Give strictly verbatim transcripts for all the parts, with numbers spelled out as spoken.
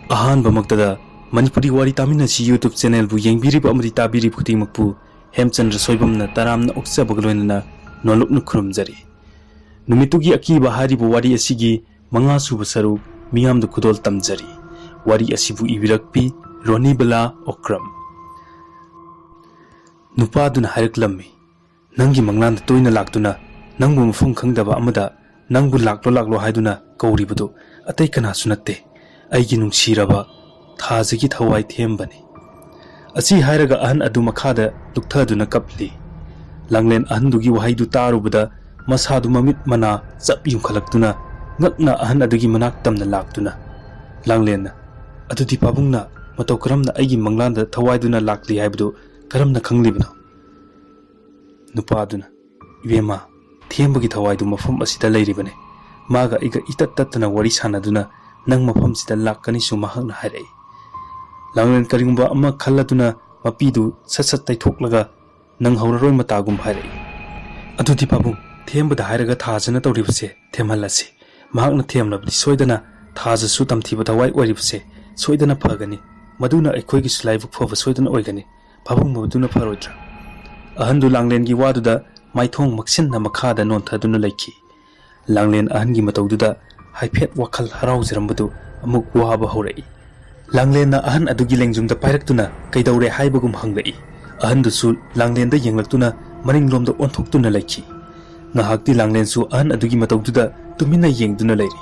ꯑꯍꯥꯟꯕꯃꯛꯇꯗ ꯃꯅꯤꯄꯨꯔꯤ ꯋꯥꯔꯤ ꯇꯥꯃꯤꯟꯅꯁꯤ YouTube channelꯕꯨ ꯌꯦꯡꯕꯤꯔꯤꯕ ꯑꯃꯗꯤ ꯇꯥꯕꯤꯔꯤꯕ ꯈꯨꯗꯤꯡꯃꯛꯄꯨ ꯍꯦꯝꯆꯟꯗ꯭ꯔ ꯁꯣꯏꯕꯝꯅ ꯇꯔꯥꯝꯅ ꯑꯣꯛꯆꯕꯒ ꯂꯣꯏꯅꯅ ꯅꯣꯂꯨꯛꯅ ꯈꯨꯔꯨꯝꯖꯔꯤ꯫ ꯅꯨꯃꯤꯠꯇꯨꯒꯤ ꯑꯀꯤꯕ ꯍꯥꯏꯔꯤꯕ ꯋꯥꯔꯤ ꯑꯁꯤꯒꯤ ꯃꯉꯥ ꯁꯨꯕ ꯁꯔꯨꯛ ꯃꯤꯌꯥꯝꯗ ꯈꯨꯗꯣꯜ ꯇꯝꯖꯔꯤ꯫ ꯋꯥꯔꯤ ꯑꯁꯤꯕꯨ ꯏꯕꯤꯔꯛꯄꯤ ꯔꯣꯅꯤꯕꯂꯥ ꯑꯣꯀ꯭ꯔꯝ꯫ ꯅꯨꯄꯥꯗꯨꯅ ꯍꯥꯏꯔꯛꯂꯝꯃꯤ, "ꯅꯪꯒꯤ ꯃꯪꯂꯥꯟꯗ ꯇꯣꯏꯅ ꯂꯥꯛꯇꯨꯅ ꯅꯪꯕꯨ ꯃꯐꯝ ꯈꯪꯗꯕ ꯑꯃꯗ ꯅꯪꯕꯨ ꯂꯥꯛꯂꯣ ꯂꯥꯛꯂꯣ ꯍꯥꯏꯗꯨꯅ ꯀꯧꯔꯤꯕꯗꯨ ꯑꯇꯩ ꯀꯅꯥꯁꯨ ꯅꯠꯇꯦ, ꯑꯩꯒꯤ ꯅꯨꯡꯁꯤꯔꯕ ꯊꯥꯖꯒꯤ ꯊꯋꯥꯏ ꯊꯦꯝꯕꯅꯤ꯫" ꯑꯁꯤ ꯍꯥꯏꯔꯒ ꯑꯍꯟ ꯑꯗꯨ ꯃꯈꯥꯗ ꯂꯨꯞꯊꯗꯨꯅ ꯀꯞꯂꯤ꯫ ꯂꯥꯡꯂꯦꯟ ꯑꯍꯟꯗꯨꯒꯤ ꯋꯥꯍꯩꯗꯨ ꯇꯥꯔꯨꯕꯗ ꯃꯁꯥꯗꯨ ꯃꯃꯤꯠ ꯃꯅꯥ ꯆꯞ ꯌꯨꯡꯈꯠꯂꯛꯇꯨꯅ ꯉꯛꯅ ꯑꯍꯟ ꯑꯗꯨꯒꯤ ꯃꯅꯥꯛ ꯇꯝꯅ ꯂꯥꯛꯇꯨꯅ, ꯂꯥꯡꯂꯦꯟꯅ, "ꯑꯗꯨꯗꯤ ꯄꯥꯕꯨꯡꯅ ꯃꯇꯧ ꯀꯔꯝꯅ ꯑꯩꯒꯤ ꯃꯪꯂꯥꯟꯗ ꯊꯋꯥꯏꯗꯨꯅ ꯂꯥꯛꯂꯤ ꯍꯥꯏꯕꯗꯨ ꯀꯔꯝꯅ ꯈꯪꯂꯤꯕꯅꯣ?" ꯅꯨꯄꯥꯗꯨꯅ, "ꯏꯕꯦꯝꯃ, ꯊꯦꯝꯕꯒꯤ ꯊꯋꯥꯏꯗꯨ ꯃꯐꯝ ꯑꯁꯤꯗ ꯂꯩꯔꯤꯕꯅꯤ꯫ ꯃꯥꯒ ꯑꯩꯒ ꯏꯇꯠ ꯇꯠꯇꯅ ꯋꯥꯔꯤ ꯁꯥꯟꯅꯗꯨꯅ ꯅꯪ ꯃꯐꯝꯁꯤꯗ ꯂꯥꯛꯀꯅꯤꯁꯨ ꯃꯍꯥꯛꯅ ꯍꯥꯏꯔꯛꯏ꯫" ꯂꯥꯡꯂꯦꯟ ꯀꯔꯤꯒꯨꯝꯕ ꯑꯃ ꯈꯜꯂꯗꯨꯅ ꯃꯄꯤꯗꯨ ꯁꯠ ꯁꯠ ꯇꯩꯊꯣꯛꯂꯒ ꯅꯪ ꯍꯧꯔꯔꯣꯏ ꯃꯇꯥꯒꯨꯝ ꯍꯥꯏꯔꯛꯏ꯫ "ꯑꯗꯨꯗꯤ ꯄꯥꯕꯨꯡ, ꯊꯦꯝꯕꯗ ꯍꯥꯏꯔꯒ ꯊꯥꯖꯅ ꯇꯧꯔꯤꯕꯁꯦ ꯊꯦꯝꯍꯜꯂꯁꯤ꯫ ꯃꯍꯥꯛꯅ ꯊꯦꯝꯂꯕꯗꯤ ꯁꯣꯏꯗꯅ ꯊꯥꯖꯁꯨ ꯇꯝꯊꯤꯕ ꯊꯋꯥꯏ ꯑꯣꯏꯔꯤꯕꯁꯦ ꯁꯣꯏꯗꯅ ꯐꯒꯅꯤ꯫ ꯃꯗꯨꯅ ꯑꯩꯈꯣꯏꯒꯤꯁꯨ ꯂꯥꯏꯕꯛ ꯐꯕ ꯁꯣꯏꯗꯅ ꯑꯣꯏꯒꯅꯤ꯫ ꯄꯥꯕꯨꯡ, ꯃꯗꯨꯅ ꯐꯔꯣꯏꯗ꯭ꯔꯥ?" ꯑꯍꯟꯗꯨ ꯂꯥꯡꯂꯦꯟꯒꯤ ꯋꯥꯗꯨꯗ ꯃꯥꯏꯊꯣꯡ ꯃꯛꯁꯤꯟꯅ ꯃꯈꯥꯗ ꯅꯣꯟꯊꯗꯨꯅ ꯂꯩꯈꯤ꯫ ꯂꯥꯡꯂꯦꯟ ꯑꯍꯟꯒꯤ ꯃꯇꯧꯗꯨꯗ ꯍꯥꯏꯐꯦꯠ ꯋꯥꯈꯜ ꯍꯔꯥꯎꯖꯔꯝꯕꯗꯨ ꯑꯃꯨꯛ ꯋꯥꯕ ꯍꯧꯔꯛꯏ꯫ ꯂꯥꯡꯂꯦꯟꯅ ꯑꯍꯟ ꯑꯗꯨꯒꯤ ꯂꯦꯡꯖꯨꯝꯗ ꯄꯥꯏꯔꯛꯇꯨꯅ ꯀꯩꯗꯧꯔꯦ ꯍꯥꯏꯕꯒꯨꯝ ꯍꯪꯂꯛꯏ꯫ ꯑꯍꯟꯗꯨꯁꯨ ꯂꯥꯡꯂꯦꯟꯗ ꯌꯦꯡꯂꯛꯇꯨꯅ ꯃꯅꯤꯡꯂꯣꯝꯗ ꯑꯣꯟꯊꯣꯛꯇꯨꯅ ꯂꯩꯈꯤ꯫ ꯉꯥꯏꯍꯥꯛꯇꯤ ꯂꯥꯡꯂꯦꯟꯁꯨ ꯑꯍꯟ ꯑꯗꯨꯒꯤ ꯃꯇꯧꯗꯨꯗ ꯇꯨꯃꯤꯟꯅ ꯌꯦꯡꯗꯨꯅ ꯂꯩꯔꯤ꯫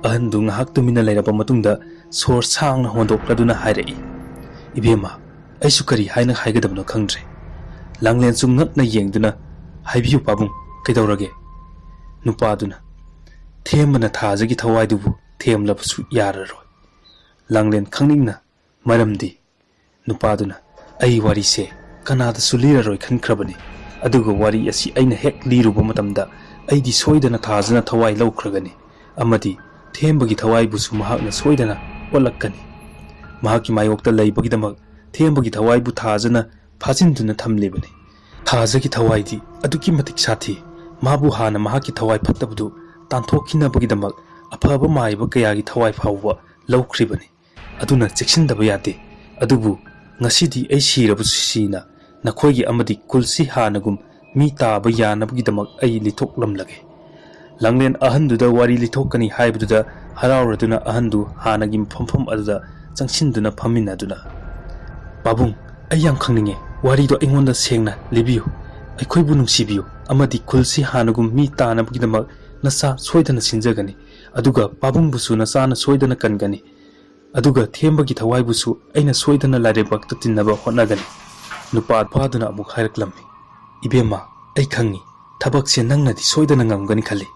ꯑꯍꯟꯗꯨ ꯉꯥꯏꯍꯥꯛ ꯇꯨꯃꯤꯟꯅ ꯂꯩꯔꯕ ꯃꯇꯨꯡꯗ ꯁꯣꯔ ꯁꯥꯡꯅ ꯍꯣꯟꯗꯣꯛꯂꯗꯨꯅ ꯍꯥꯏꯔꯛꯏ, "ꯏꯕꯦꯝꯃ, ꯑꯩꯁꯨ ꯀꯔꯤ ꯍꯥꯏꯅ ꯍꯥꯏꯒꯗꯕꯅꯣ ꯈꯪꯗ꯭ꯔꯦ꯫ ꯂꯥꯡꯂꯦꯟꯁꯨ ꯉꯛꯅ ꯌꯦꯡꯗꯨꯅ, ꯍꯥꯏꯕꯤꯌꯨ ꯄꯥꯕꯨꯡ, ꯀꯩꯗꯧꯔꯒꯦ?" ꯅꯨꯄꯥꯗꯨꯅ, "ꯊꯦꯝꯕꯅ ꯊꯥꯖꯒꯤ ꯊꯋꯥꯏꯗꯨꯕꯨ ꯊꯦꯝꯂꯕꯁꯨ ꯌꯥꯔꯔꯣꯏ꯫" ꯂꯥꯡꯂꯦꯟ ꯈꯪꯅꯤꯡꯅ, "ꯃꯔꯝꯗꯤ?" ꯅꯨꯄꯥꯗꯨꯅ, "ꯑꯩ ꯋꯥꯔꯤꯁꯦ ꯀꯅꯥꯗꯁꯨ ꯂꯤꯔꯔꯣꯏ ꯈꯟꯈ꯭ꯔꯕꯅꯤ꯫ ꯑꯗꯨꯒ ꯋꯥꯔꯤ ꯑꯁꯤ ꯑꯩꯅ ꯍꯦꯛ ꯂꯤꯔꯨꯕ ꯃꯇꯝꯗ ꯑꯩꯗꯤ ꯁꯣꯏꯗꯅ ꯊꯥꯖꯅ ꯊꯋꯥꯏ ꯂꯧꯈ꯭ꯔꯒꯅꯤ, ꯑꯃꯗꯤ ꯊꯦꯝꯕꯒꯤ ꯊꯋꯥꯏꯕꯨꯁꯨ ꯃꯍꯥꯛꯅ ꯁꯣꯏꯗꯅ ꯑꯣꯠꯂꯛꯀꯅꯤ꯫ ꯃꯍꯥꯛꯀꯤ ꯃꯥꯌꯣꯛꯇ ꯂꯩꯕꯒꯤꯗꯃꯛ ꯊꯦꯝꯕꯒꯤ ꯊꯋꯥꯏꯕꯨ ꯊꯥꯖꯅ ꯐꯥꯖꯤꯟꯗꯨꯅ ꯊꯝꯂꯤꯕꯅꯤ꯫ ꯊꯥꯖꯒꯤ ꯊꯋꯥꯏꯗꯤ ꯑꯗꯨꯛꯀꯤ ꯃꯇꯤꯛ ꯁꯥꯊꯤ꯫ ꯃꯥꯕꯨ ꯍꯥꯟꯅ ꯃꯍꯥꯛꯀꯤ ꯊꯋꯥꯏ ꯐꯠꯇꯕꯗꯨ ꯇꯥꯟꯊꯣꯛꯈꯤꯅꯕꯒꯤꯗꯃꯛ ꯑꯐꯕ ꯃꯥꯏꯕ ꯀꯌꯥꯒꯤ ꯊꯋꯥꯏ ꯐꯥꯎꯕ ꯂꯧꯈ꯭ꯔꯤꯕꯅꯤ꯫ ꯑꯗꯨꯅ ꯆꯦꯛꯁꯤꯟꯗꯕ ꯌꯥꯗꯦ꯫ ꯑꯗꯨꯕꯨ ꯉꯁꯤꯗꯤ ꯑꯩ ꯁꯤꯔꯕꯁꯨ ꯁꯤꯅ ꯅꯈꯣꯏꯒꯤ ꯑꯃꯗꯤ ꯈꯨꯜꯁꯤ ꯍꯥꯟꯅꯒꯨꯝ ꯃꯤ ꯇꯥꯕ ꯌꯥꯅꯕꯒꯤꯗꯃꯛ ꯑꯩ ꯂꯤꯊꯣꯛꯂꯝꯂꯒꯦ꯫ ꯂꯥꯡꯂꯦꯟ ꯑꯍꯟꯗꯨꯗ ꯋꯥꯔꯤ ꯂꯤꯊꯣꯛꯀꯅꯤ ꯍꯥꯏꯕꯗꯨꯗ ꯍꯔꯥꯎꯔꯗꯨꯅ ꯑꯍꯟꯗꯨ ꯍꯥꯟꯅꯒꯤ ꯐꯝꯐꯝ ꯑꯗꯨꯗ ꯆꯪꯁꯤꯟꯗꯨꯅ ꯐꯝꯃꯤꯟꯅꯗꯨꯅ, "ꯄꯥꯕꯨꯡ, ꯑꯩ ꯌꯥꯝ ꯈꯪꯅꯤꯡꯉꯦ꯫ ꯋꯥꯔꯤꯗꯣ ꯑꯩꯉꯣꯟꯗ ꯁꯦꯡꯅ ꯂꯤꯕꯤꯌꯨ꯫ ꯑꯩꯈꯣꯏꯕꯨ ꯅꯨꯡꯁꯤꯕꯤꯌꯨ ꯑꯃꯗꯤ ꯈꯨꯜꯁꯤ ꯍꯥꯟꯅꯒꯨꯝ ꯃꯤ ꯇꯥꯅꯕꯒꯤꯗꯃꯛ ꯅꯆꯥ ꯁꯣꯏꯗꯅ ꯁꯤꯟꯖꯒꯅꯤ꯫ ꯑꯗꯨꯒ ꯄꯥꯕꯨꯡꯕꯨꯁꯨ ꯅꯆꯥꯅ ꯁꯣꯏꯗꯅ ꯀꯟꯒꯅꯤ꯫ ꯑꯗꯨꯒ ꯊꯦꯝꯕꯒꯤ ꯊꯋꯥꯏꯕꯨꯁꯨ ꯑꯩꯅ ꯁꯣꯏꯗꯅ ꯂꯥꯏꯔꯩꯕꯥꯛꯇ ꯇꯤꯟꯅꯕ ꯍꯣꯠꯅꯒꯅꯤ"꯫ ꯅꯨꯄꯥ ꯐꯥꯗꯨꯅ ꯑꯃꯨꯛ ꯍꯥꯏꯔꯛꯂꯝꯃꯤ, "ꯏꯕꯦꯝꯃ, ꯑꯩ ꯈꯪꯏ, ꯊꯕꯛꯁꯦ ꯅꯪꯅꯗꯤ ꯁꯣꯏꯗꯅ ꯉꯝꯒꯅꯤ ꯈꯜꯂꯤ꯫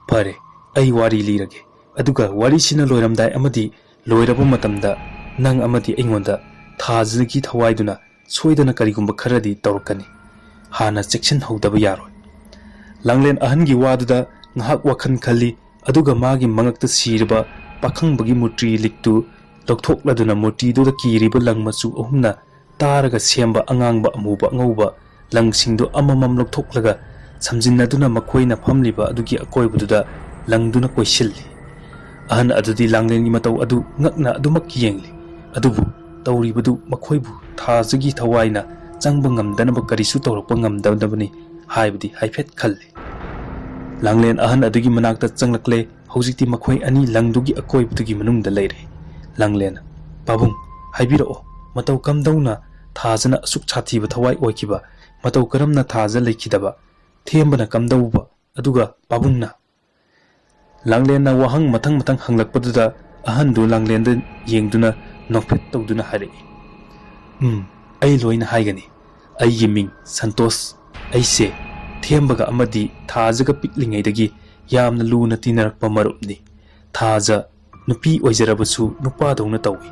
ꯐꯔꯦ, ꯑꯩ ꯋꯥꯔꯤ ꯂꯤꯔꯒꯦ꯫ ꯑꯗꯨꯒ ꯋꯥꯔꯤꯁꯤꯅ ꯂꯣꯏꯔꯝꯗꯥꯏ ꯑꯃꯗꯤ ꯂꯣꯏꯔꯕ ꯃꯇꯝꯗ ꯅꯪ ꯑꯃꯗꯤ ꯑꯩꯉꯣꯟꯗ ꯊꯥꯖꯒꯤ ꯊꯋꯥꯏꯗꯨꯅ ꯁꯣꯏꯗꯅ ꯀꯔꯤꯒꯨꯝꯕ ꯈꯔꯗꯤ ꯇꯧꯔꯛꯀꯅꯤ꯫ ꯍꯥꯟꯅ ꯆꯦꯛꯁꯤꯟꯍꯧꯗꯕ ꯌꯥꯔꯣꯏ"꯫ ꯂꯥꯡꯂꯦꯟ ꯑꯍꯟꯒꯤ ꯋꯥꯗꯨꯗ ꯉꯥꯏꯍꯥꯛ ꯋꯥꯈꯜ ꯈꯜꯂꯤ, ꯑꯗꯨꯒ ꯃꯥꯒꯤ ꯃꯉꯛꯇ ꯁꯤꯔꯕ ꯄꯥꯈꯪꯕꯒꯤ ꯃꯨꯔꯇꯤ ꯂꯤꯛꯇꯨ ꯂꯧꯊꯣꯛꯂꯗꯨꯅ ꯃꯨꯔꯇꯤꯗꯨꯗ ꯀꯤꯔꯤꯕ ꯂꯪ ꯃꯆꯨ ꯑꯍꯨꯝꯅ ꯇꯥꯔꯒ ꯁꯦꯝꯕ ꯑꯉꯥꯡꯕ, ꯑꯃꯨꯕ, ꯑꯉꯧꯕ ꯂꯪꯁꯤꯡꯗꯨ ꯑꯃꯃꯝ ꯂꯧꯊꯣꯛꯂꯒ ꯁꯝꯖꯤꯟꯅꯗꯨꯅ ꯃꯈꯣꯏꯅ ꯐꯝꯂꯤꯕ ꯑꯗꯨꯒꯤ ꯑꯀꯣꯏꯕꯗꯨꯗ ꯂꯪꯗꯨꯅ ꯀꯣꯏꯁꯤꯜꯂꯤ꯫ ꯑꯍꯟ ꯑꯗꯨꯗꯤ ꯂꯥꯡꯂꯦꯟꯒꯤ ꯃꯇꯧ ꯑꯗꯨ ꯉꯛꯅ ꯑꯗꯨꯃꯛ ꯌꯦꯡꯂꯤ꯫ ꯑꯗꯨꯕꯨ ꯇꯧꯔꯤꯕꯗꯨ ꯃꯈꯣꯏꯕꯨ ꯊꯥꯖꯒꯤ ꯊꯋꯥꯏꯅ ꯆꯪꯕ ꯉꯝꯗꯅꯕ ꯀꯔꯤꯁꯨ ꯇꯧꯔꯛꯄ ꯉꯝꯗꯅꯕꯅꯤ ꯍꯥꯏꯕꯗꯤ ꯍꯥꯏꯐꯦꯠ ꯈꯜꯂꯤ꯫ ꯂꯥꯡꯂꯦꯟ ꯑꯍꯟ ꯑꯗꯨꯒꯤ ꯃꯅꯥꯛꯇ ꯆꯪꯂꯛꯂꯦ꯫ ꯍꯧꯖꯤꯛꯇꯤ ꯃꯈꯣꯏ ꯑꯅꯤ ꯂꯪꯗꯨꯒꯤ ꯑꯀꯣꯏꯕꯗꯨꯒꯤ ꯃꯅꯨꯡꯗ ꯂꯩꯔꯦ꯫ ꯂꯥꯡꯂꯦꯟ, "ꯄꯥꯕꯨꯡ, ꯍꯥꯏꯕꯤꯔꯛꯑꯣ, ꯃꯇꯧ ꯀꯝꯗꯧꯅ ꯊꯥꯖꯅ ꯑꯁꯨꯛ ꯁꯥꯊꯤꯕ ꯊꯋꯥꯏ ꯑꯣꯏꯈꯤꯕ? ꯃꯇꯧ ꯀꯔꯝꯅ ꯊꯥꯖ ꯂꯩꯈꯤꯗꯕ? ꯊꯦꯝꯕꯅ ꯀꯝꯗꯧꯕ? ꯑꯗꯨꯒ ꯄꯥꯕꯨꯡꯅ?" ꯂꯥꯡꯂꯦꯟꯅ ꯋꯥꯍꯪ ꯃꯊꯪ ꯃꯊꯪ ꯍꯪꯂꯛꯄꯗꯨꯗ ꯑꯍꯟꯗꯨ ꯂꯥꯡꯂꯦꯟꯗ ꯌꯦꯡꯗꯨꯅ ꯅꯣꯛꯐꯦꯠ ꯇꯧꯗꯨꯅ ꯍꯥꯏꯔꯛꯏ, "ꯎꯝ, ꯑꯩ ꯂꯣꯏꯅ ꯍꯥꯏꯒꯅꯤ꯫ ꯑꯩꯒꯤ ꯃꯤꯡ ꯁꯟꯇꯣꯁ꯫ ꯑꯩꯁꯦ ꯊꯦꯝꯕꯒ ꯑꯃꯗꯤ ꯊꯥꯖꯒ ꯄꯤꯛꯂꯤꯉꯩꯗꯒꯤ ꯌꯥꯝꯅ ꯂꯨꯅ ꯇꯤꯟꯅꯔꯛꯄ ꯃꯔꯨꯞꯅꯤ꯫ ꯊꯥꯖ ꯅꯨꯄꯤ ꯑꯣꯏꯖꯔꯕꯁꯨ ꯅꯨꯄꯥꯗꯧꯅ ꯇꯧꯏ꯫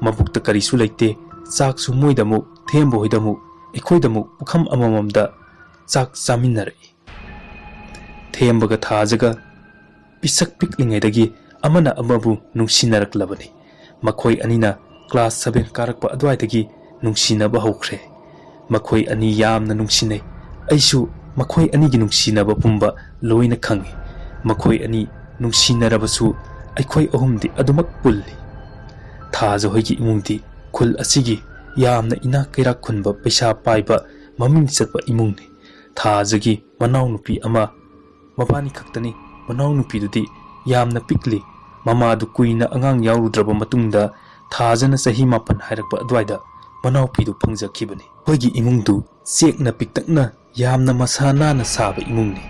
ꯃꯕꯨꯛꯇ ꯀꯔꯤꯁꯨ ꯂꯩꯇꯦ꯫ ꯆꯥꯛꯁꯨ ꯃꯣꯏꯗ ꯑꯃꯨꯛ, ꯊꯦꯝꯕ ꯍꯣꯏꯗ ꯑꯃꯨꯛ, ꯑꯩꯈꯣꯏꯗ ꯑꯃꯨꯛ ꯄꯨꯈꯝ ꯑꯃꯃꯝꯗ ꯆꯥꯛ ꯆꯥꯃꯤꯟꯅꯔꯛꯏ꯫ ꯊꯦꯝꯕꯒ ꯊꯥꯖꯒ ꯄꯤꯁꯛ ꯄꯤꯛꯂꯤꯉꯩꯗꯒꯤ ꯑꯃꯅ ꯑꯃꯕꯨ ꯅꯨꯡꯁꯤꯅꯔꯛꯂꯕꯅꯤ꯫ ꯃꯈꯣꯏ ꯑꯅꯤꯅ ꯀ꯭ꯂꯥꯁ ꯁꯚꯦꯟ ꯀꯥꯔꯛꯄ ꯑꯗꯨꯋꯥꯏꯗꯒꯤ ꯅꯨꯡꯁꯤꯅꯕ ꯍꯧꯈ꯭ꯔꯦ꯫ ꯃꯈꯣꯏ ꯑꯅꯤ ꯌꯥꯝꯅ ꯅꯨꯡꯁꯤꯅꯩ꯫ ꯑꯩꯁꯨ ꯃꯈꯣꯏ ꯑꯅꯤꯒꯤ ꯅꯨꯡꯁꯤꯅꯕ ꯄꯨꯝꯕ ꯂꯣꯏꯅ ꯈꯪꯏ꯫ ꯃꯈꯣꯏ ꯑꯅꯤ ꯅꯨꯡꯁꯤꯅꯔꯕꯁꯨ ꯑꯩꯈꯣꯏ ꯑꯍꯨꯝꯗꯤ ꯑꯗꯨꯃꯛ ꯄꯨꯜꯂꯤ"꯫ ꯊꯥꯖ ꯍꯣꯏꯒꯤ ꯏꯃꯨꯡꯗꯤ ꯈꯨꯜ ꯑꯁꯤꯒꯤ ꯌꯥꯝꯅ ꯏꯅꯥꯛ ꯀꯩꯔꯥꯛ ꯈꯨꯟꯕ, ꯄꯩꯁꯥ ꯄꯥꯏꯕ, ꯃꯃꯤꯡ ꯆꯠꯄ ꯏꯃꯨꯡꯅꯤ꯫ ꯊꯥꯖꯒꯤ ꯃꯅꯥꯎꯅꯨꯄꯤ ꯑꯃ, ꯃꯕꯥꯅꯤ ꯈꯛꯇꯅꯤ꯫ ꯃꯅꯥꯎꯅꯨꯄꯤꯗꯨꯗꯤ ꯌꯥꯝꯅ ꯄꯤꯛꯂꯤ꯫ ꯃꯃꯥꯗꯨ ꯀꯨꯏꯅ ꯑꯉꯥꯡ ꯌꯥꯎꯔꯨꯗ꯭ꯔꯕ ꯃꯇꯨꯡꯗ ꯊꯥꯖꯅ ꯆꯍꯤ ꯃꯥꯄꯟ ꯍꯥꯏꯔꯛꯄ ꯑꯗꯨꯋꯥꯏꯗ ꯃꯅꯥꯎꯄꯤꯗꯨ ꯐꯪꯖꯈꯤꯕꯅꯤ꯫ ꯑꯩꯈꯣꯏꯒꯤ ꯏꯃꯨꯡꯗꯨ ꯆꯦꯛꯅ ꯄꯤꯛꯇꯛꯅ ꯌꯥꯝꯅ ꯃꯁꯥ ꯅꯥꯟꯅ ꯁꯥꯕ ꯏꯃꯨꯡꯅꯤ꯫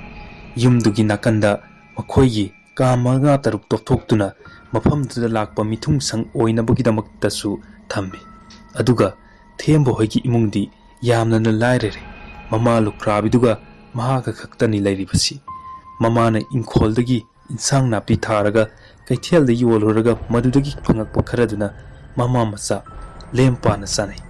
ꯌꯨꯝꯗꯨꯒꯤ ꯅꯥꯀꯟꯗ ꯃꯈꯣꯏꯒꯤ ꯀꯥ ꯃꯉꯥ ꯇꯔꯨꯛ ꯇꯣꯞꯊꯣꯛꯇꯨꯅ ꯃꯐꯝꯗꯨꯗ ꯂꯥꯛꯄ ꯃꯤꯊꯨꯡꯁꯪ ꯑꯣꯏꯅꯕꯒꯤꯗꯃꯛꯇꯁꯨ ꯊꯝꯃꯤ꯫ ꯑꯗꯨꯒ ꯊꯦꯝꯕ ꯍꯣꯏꯒꯤ ꯏꯃꯨꯡꯗꯤ ꯌꯥꯝꯅ ꯂꯥꯏꯔꯔꯦ꯫ ꯃꯃꯥ ꯂꯨꯈ꯭ꯔꯥꯕꯤꯗꯨꯒ ꯃꯍꯥꯛꯀ ꯈꯛꯇꯅꯤ ꯂꯩꯔꯤꯕꯁꯤ꯫ ꯃꯃꯥꯅ ꯏꯪꯈꯣꯜꯗꯒꯤ ꯏꯟꯁꯥꯡ ꯅꯥꯄꯤ ꯊꯥꯔꯒ ꯀꯩꯊꯦꯜꯗ ꯌꯣꯜꯂꯨꯔꯒ ꯃꯗꯨꯗꯒꯤ ꯐꯪꯉꯛꯄ ꯈꯔꯗꯨꯅ ꯃꯃꯥ ꯃꯆꯥ ꯂꯦꯝ ꯄꯥꯅ ꯆꯥꯅꯩ꯫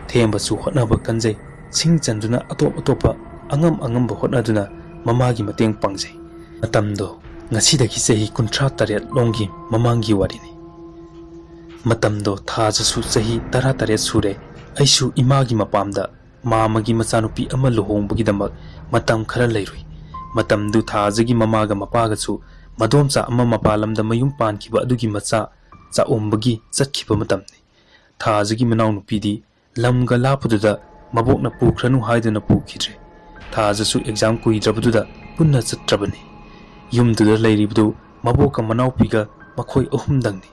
ꯊꯦꯝꯕꯁꯨ ꯍꯣꯠꯅꯕ ꯀꯟꯖꯩ꯫ ꯁꯤꯡ ꯆꯟꯗꯨꯅ ꯑꯇꯣꯞ ꯑꯇꯣꯞꯄ ꯑꯉꯝ ꯑꯉꯝꯕ ꯍꯣꯠꯅꯗꯨꯅ ꯃꯃꯥꯒꯤ ꯃꯇꯦꯡ ꯄꯥꯡꯖꯩ꯫ ꯃꯇꯝꯗꯣ ꯉꯁꯤꯗꯒꯤ ꯆꯍꯤ ꯀꯨꯟꯊ꯭ꯔꯥ ꯇꯔꯦꯠ ꯂꯣꯝꯒꯤ ꯃꯃꯥꯡꯒꯤ ꯋꯥꯔꯤꯅꯤ꯫ ꯃꯇꯝꯗꯣ ꯊꯥꯖꯁꯨ ꯆꯍꯤ ꯇꯔꯥ ꯇꯔꯦꯠ ꯁꯨꯔꯦ꯫ ꯑꯩꯁꯨ ꯏꯃꯥꯒꯤ ꯃꯄꯥꯝꯗ ꯃꯥꯃꯒꯤ ꯃꯆꯥꯅꯨꯄꯤ ꯑꯃ ꯂꯨꯍꯣꯡꯕꯒꯤꯗꯃꯛ ꯃꯇꯝ ꯈꯔ ꯂꯩꯔꯨꯏ꯫ ꯃꯇꯝꯗꯨ ꯊꯥꯖꯒꯤ ꯃꯃꯥꯒ ꯃꯄꯥꯒꯁꯨ ꯃꯗꯣꯝꯆꯥ ꯑꯃ ꯃꯄꯥꯟ ꯂꯝꯗ ꯃꯌꯨꯝ ꯄꯥꯟꯈꯤꯕ ꯑꯗꯨꯒꯤ ꯃꯆꯥ ꯆꯥꯛꯎꯝꯕꯒꯤ ꯆꯠꯈꯤꯕ ꯃꯇꯝꯅꯤ꯫ ꯊꯥꯖꯒꯤ ꯃꯅꯥꯎꯅꯨꯄꯤꯗꯤ ꯂꯝꯒ ꯂꯥꯞꯄꯗꯨꯗ ꯃꯕꯣꯛꯅ ꯄꯨꯈ꯭ꯔꯅꯨ ꯍꯥꯏꯗꯨꯅ ꯄꯨꯈꯤꯗ꯭ꯔꯦ꯫ ꯊꯥꯖꯁꯨ ꯑꯦꯛꯖꯥꯝ ꯀꯨꯏꯗ꯭ꯔꯕꯗꯨꯗ ꯄꯨꯟꯅ ꯆꯠꯇ꯭ꯔꯕꯅꯤ꯫ ꯌꯨꯝꯗꯨꯗ ꯂꯩꯔꯤꯕꯗꯨ ꯃꯕꯣꯛꯀ ꯃꯅꯥꯎꯄꯤꯒ ꯃꯈꯣꯏ ꯑꯍꯨꯝꯗꯪꯅꯤ꯫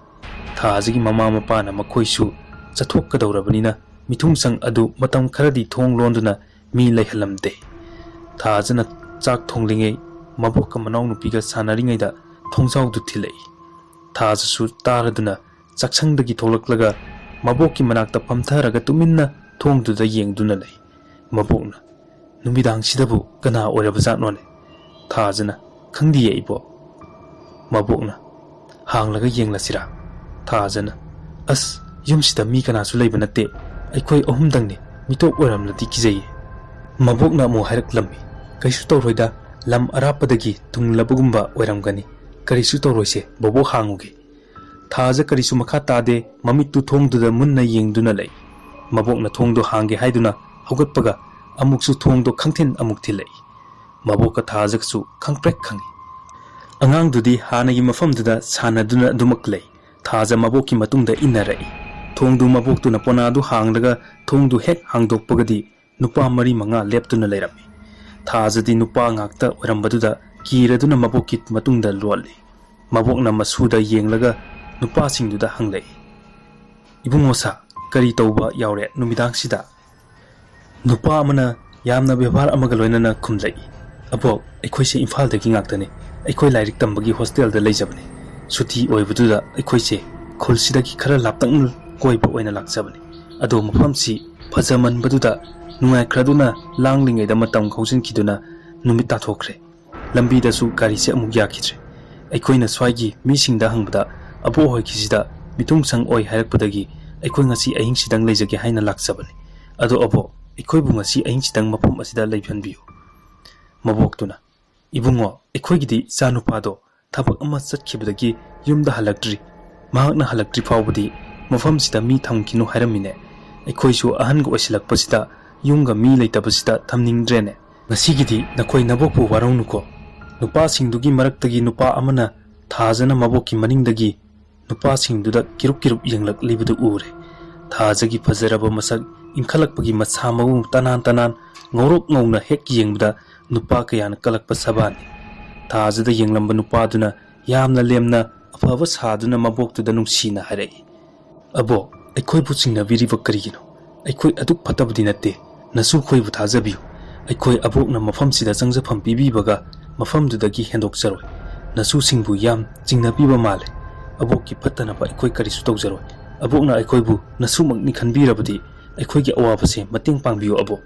ꯊꯥꯖꯒꯤ ꯃꯃꯥ ꯃꯄꯥꯅ ꯃꯈꯣꯏꯁꯨ ꯆꯠꯊꯣꯛꯀꯗꯧꯔꯕꯅꯤꯅ ꯃꯤꯊꯨꯡꯁꯪ ꯑꯗꯨ ꯃꯇꯝ ꯈꯔꯗꯤ ꯊꯣꯡ ꯂꯣꯟꯗꯨꯅ ꯃꯤ ꯂꯩꯍꯜꯂꯝꯗꯦ꯫ ꯊꯥꯖꯅ ꯆꯥꯛ ꯊꯣꯡꯂꯤꯉꯩ ꯃꯕꯣꯛꯀ ꯃꯅꯥꯎꯅꯨꯄꯤꯒ ꯁꯥꯟꯅꯔꯤꯉꯩꯗ ꯊꯣꯡꯖꯥꯎꯗꯨ ꯊꯤꯜꯂꯛꯏ꯫ ꯊꯥꯖꯁꯨ ꯇꯥꯔꯗꯨꯅ ꯆꯥꯛꯁꯪꯗꯒꯤ ꯊꯣꯛꯂꯛꯂꯒ ꯃꯕꯣꯛꯀꯤ ꯃꯅꯥꯛꯇ ꯐꯝꯊꯔꯒ ꯇꯨꯃꯤꯟꯅ ꯊꯣꯡꯗꯨꯗ ꯌꯦꯡꯗꯨꯅ ꯂꯩ꯫ ꯃꯕꯣꯛꯅ, "ꯅꯨꯃꯤꯗꯥꯡꯁꯤꯗꯕꯨ ꯀꯅꯥ ꯑꯣꯏꯔꯕꯖꯥꯠꯅꯣꯅꯦ?" ꯊꯥꯖꯅ, "ꯈꯪꯗꯤꯌꯦ ꯏꯕꯣꯛ꯫" ꯃꯕꯣꯛꯅ, "ꯍꯥꯡꯂꯒ ꯌꯦꯡꯂꯁꯤꯔꯥ?" ꯊꯥꯖꯅ, "ꯑꯁ, ꯌꯨꯝꯁꯤꯗ ꯃꯤ ꯀꯅꯥꯁꯨ ꯂꯩꯕ ꯅꯠꯇꯦ, ꯑꯩꯈꯣꯏ ꯑꯍꯨꯝꯗꯪꯅꯤ, ꯃꯤꯇꯣꯞ ꯑꯣꯏꯔꯝꯂꯗꯤ ꯀꯤꯖꯩꯌꯦ꯫" ꯃꯕꯣꯛꯅ ꯑꯃꯨꯛ ꯍꯥꯏꯔꯛꯂꯝꯃꯤ, "ꯀꯩꯁꯨ ꯇꯧꯔꯣꯏꯗ, ꯂꯝ ꯑꯔꯥꯞꯄꯗꯒꯤ ꯊꯨꯡꯂꯕꯒꯨꯝꯕ ꯑꯣꯏꯔꯝꯒꯅꯤ, ꯀꯔꯤꯁꯨ ꯇꯧꯔꯣꯏꯁꯦ, ꯕꯣꯕꯣꯛ ꯍꯥꯡꯉꯨꯒꯦ꯫" ꯊꯥꯖ ꯀꯔꯤꯁꯨ ꯃꯈꯥ ꯇꯥꯗꯦ, ꯃꯃꯤꯠꯇꯨ ꯊꯣꯡꯗꯨꯗ ꯃꯨꯟꯅ ꯌꯦꯡꯗꯨꯅ ꯂꯩ꯫ ꯃꯕꯣꯛꯅ ꯊꯣꯡꯗꯨ ꯍꯥꯡꯒꯦ ꯍꯥꯏꯗꯨꯅ ꯍꯧꯒꯠꯄꯒ ꯑꯃꯨꯛꯁꯨ ꯊꯣꯡꯗꯣ ꯈꯪꯊꯤꯟ ꯑꯃꯨꯛ ꯊꯤꯜꯂꯛꯏ꯫ ꯃꯕꯣꯛꯀ ꯊꯥꯖꯒꯁꯨ ꯈꯪꯄ꯭ꯔꯦꯛ ꯈꯪꯏ꯫ ꯑꯉꯥꯡꯗꯨꯗꯤ ꯍꯥꯟꯅꯒꯤ ꯃꯐꯝꯗꯨꯗ ꯁꯥꯟꯅꯗꯨꯅ ꯑꯗꯨꯃꯛ ꯂꯩ꯫ ꯊꯥꯖ ꯃꯕꯣꯛꯀꯤ ꯃꯇꯨꯡꯗ ꯏꯟꯅꯔꯛꯏ꯫ ꯊꯣꯡꯗꯨ ꯃꯕꯣꯛꯇꯨꯅ ꯄꯣꯅꯥꯗꯨ ꯍꯥꯡꯂꯒ ꯊꯣꯡꯗꯨ ꯍꯦꯛ ꯍꯥꯡꯗꯣꯛꯄꯒꯗꯤ ꯅꯨꯄꯥ ꯃꯔꯤ ꯃꯉꯥ ꯂꯦꯞꯇꯨꯅ ꯂꯩꯔꯝꯃꯤ꯫ ꯊꯥꯖꯗꯤ ꯅꯨꯄꯥ ꯉꯥꯛꯇ ꯑꯣꯏꯔꯝꯕꯗꯨꯗ ꯀꯤꯔꯗꯨꯅ ꯃꯕꯣꯛꯀꯤ ꯃꯇꯨꯡꯗ ꯂꯣꯠꯂꯤ꯫ ꯃꯕꯣꯛꯅ ꯃꯁꯨꯗ ꯌꯦꯡꯂꯒ ꯅꯨꯄꯥꯁꯤꯡꯗꯨꯗ ꯍꯪꯂꯛꯏ, "ꯏꯕꯨꯡꯉꯣ ꯁꯥ, ꯀꯔꯤ ꯇꯧꯕ ꯌꯥꯎꯔꯦ ꯅꯨꯃꯤꯗꯥꯡꯁꯤꯗ?" ꯅꯨꯄꯥ ꯑꯃꯅ ꯌꯥꯝꯅ ꯕꯦꯕꯥꯔ ꯑꯃꯒ ꯂꯣꯏꯅꯅ ꯈꯨꯝꯂꯛꯏ, "ꯑꯕꯣꯛ, ꯑꯩꯈꯣꯏꯁꯦ ꯏꯝꯐꯥꯜꯗꯒꯤ ꯉꯥꯛꯇꯅꯤ꯫ ꯑꯩꯈꯣꯏ ꯂꯥꯏꯔꯤꯛ ꯇꯝꯕꯒꯤ ꯍꯣꯁꯇꯦꯜꯗ ꯂꯩꯖꯕꯅꯤ꯫ ꯁꯨꯇꯤ ꯑꯣꯏꯕꯗꯨꯗ ꯑꯩꯈꯣꯏꯁꯦ ꯈꯨꯜꯁꯤꯗꯒꯤ ꯈꯔ ꯂꯥꯞꯇꯛꯅ ꯀꯣꯏꯕ ꯑꯣꯏꯅ ꯂꯥꯛꯆꯕꯅꯤ꯫ ꯑꯗꯣ ꯃꯐꯝꯁꯤ ꯐꯖꯃꯟꯕꯗꯨꯗ ꯅꯨꯡꯉꯥꯏꯈ꯭ꯔꯗꯨꯅ ꯂꯥꯡꯂꯤꯉꯩꯗ ꯃꯇꯝ ꯍꯧꯖꯤꯟꯈꯤꯗꯨꯅ ꯅꯨꯃꯤꯠ ꯇꯥꯊꯣꯛꯈ꯭ꯔꯦ꯫ ꯂꯝꯕꯤꯗꯁꯨ ꯒꯥꯔꯤꯁꯦ ꯑꯃꯨꯛ ꯌꯥꯈꯤꯗ꯭ꯔꯦ꯫ ꯑꯩꯈꯣꯏꯅ ꯁ꯭ꯋꯥꯏꯒꯤ ꯃꯤꯁꯤꯡꯗ ꯍꯪꯕꯗ ꯑꯕꯣꯛ ꯍꯣꯏꯒꯤꯁꯤꯗ ꯃꯤꯊꯨꯡꯁꯪ ꯑꯣꯏ ꯍꯥꯏꯔꯛꯄꯗꯒꯤ ꯑꯩꯈꯣꯏ ꯉꯁꯤ ꯑꯍꯤꯡꯁꯤꯗꯪ ꯂꯩꯖꯒꯦ ꯍꯥꯏꯅ ꯂꯥꯛꯆꯕꯅꯤ꯫ ꯑꯗꯣ ꯑꯕꯣꯛ, ꯑꯩꯈꯣꯏꯕꯨ ꯉꯁꯤ ꯑꯍꯤꯡꯁꯤꯗꯪ ꯃꯐꯝ ꯑꯁꯤꯗ ꯂꯩꯍꯟꯕꯤꯌꯨ꯫" ꯃꯕꯣꯛꯇꯨꯅ, "ꯏꯕꯨꯡꯉꯣ, ꯑꯩꯈꯣꯏꯒꯤꯗꯤ ꯏꯆꯥꯅꯨꯄꯥꯗꯣ ꯊꯕꯛ ꯑꯃ ꯆꯠꯈꯤꯕꯗꯒꯤ ꯌꯨꯝꯗ ꯍꯜꯂꯛꯇ꯭ꯔꯤ꯫ ꯃꯍꯥꯛꯅ ꯍꯜꯂꯛꯇ꯭ꯔꯤ ꯐꯥꯎꯕꯗꯤ ꯃꯐꯝꯁꯤꯗ ꯃꯤ ꯊꯝꯈꯤꯅꯨ ꯍꯥꯏꯔꯝꯃꯤꯅꯦ꯫ ꯑꯩꯈꯣꯏꯁꯨ ꯑꯍꯟꯒ ꯑꯣꯏꯁꯤꯜꯂꯛꯄꯁꯤꯗ ꯌꯨꯝꯒ ꯃꯤ ꯂꯩꯇꯕꯁꯤꯗ ꯊꯝꯅꯤꯡꯗ꯭ꯔꯦꯅꯦ꯫ ꯉꯁꯤꯒꯤꯗꯤ ꯅꯈꯣꯏ ꯅꯕꯣꯛꯄꯨ ꯋꯥꯔꯧꯅꯨꯀꯣ꯫" ꯅꯨꯄꯥꯁꯤꯡꯗꯨꯒꯤ ꯃꯔꯛꯇꯒꯤ ꯅꯨꯄꯥ ꯑꯃꯅ ꯊꯥꯖꯅ ꯃꯕꯣꯛꯀꯤ ꯃꯅꯤꯡꯗꯒꯤ ꯅꯨꯄꯥꯁꯤꯡꯗꯨꯗ ꯀꯤꯔꯨꯞ ꯀꯤꯔꯨꯞ ꯌꯦꯡꯂꯛꯂꯤꯕꯗꯨ ꯎꯔꯦ꯫ ꯊꯥꯖꯒꯤ ꯐꯖꯔꯕ ꯃꯁꯛ ꯏꯟꯈꯠꯂꯛꯄꯒꯤ ꯃꯁꯥ ꯃꯎ ꯇꯅꯥꯟ ꯇꯅꯥꯟ ꯉꯧꯔꯣꯛ ꯉꯧꯅ ꯍꯦꯛ ꯌꯦꯡꯕꯗ ꯅꯨꯄꯥ ꯀꯌꯥꯅ ꯀꯜꯂꯛꯄ ꯁꯕꯥꯟꯅꯤ꯫ ꯊꯥꯖꯗ ꯌꯦꯡꯂꯝꯕ ꯅꯨꯄꯥꯗꯨꯅ ꯌꯥꯝꯅ ꯂꯦꯝꯅ ꯑꯐꯕ ꯁꯥꯗꯨꯅ ꯃꯕꯣꯛꯇꯨꯗ ꯅꯨꯡꯁꯤꯅ ꯍꯥꯏꯔꯛꯏ, "ꯑꯕꯣꯛ, ꯑꯩꯈꯣꯏꯕꯨ ꯆꯤꯡꯅꯕꯤꯔꯤꯕ ꯀꯔꯤꯒꯤꯅꯣ? ꯑꯩꯈꯣꯏ ꯑꯗꯨꯛ ꯐꯠꯇꯕꯗꯤ ꯅꯠꯇꯦ꯫ ꯅꯁꯨ ꯑꯩꯈꯣꯏꯕꯨ ꯊꯥꯖꯕꯤꯌꯨ꯫ ꯑꯩꯈꯣꯏ ꯑꯕꯣꯛꯅ ꯃꯐꯝꯁꯤꯗ ꯆꯪꯖꯐꯝ ꯄꯤꯕꯤꯕꯒ ꯃꯐꯝꯗꯨꯗꯒꯤ ꯍꯦꯟꯗꯣꯛꯆꯔꯣꯏ꯫ ꯅꯁꯨꯁꯤꯡꯕꯨ ꯌꯥꯝ ꯆꯤꯡꯅꯕꯤꯕ ꯃꯥꯜꯂꯦ꯫ ꯑꯕꯣꯛꯀꯤ ꯐꯠꯇꯅꯕ ꯑꯩꯈꯣꯏ ꯀꯔꯤꯁꯨ ꯇꯧꯖꯔꯣꯏ꯫ ꯑꯕꯣꯛꯅ ꯑꯩꯈꯣꯏꯕꯨ ꯅꯁꯨꯃꯛꯅꯤ ꯈꯟꯕꯤꯔꯕꯗꯤ ꯑꯩꯈꯣꯏꯒꯤ ꯑꯋꯥꯕꯁꯦ ꯃꯇꯦꯡ ꯄꯥꯡꯕꯤꯌꯨ ꯑꯕꯣꯛ꯫"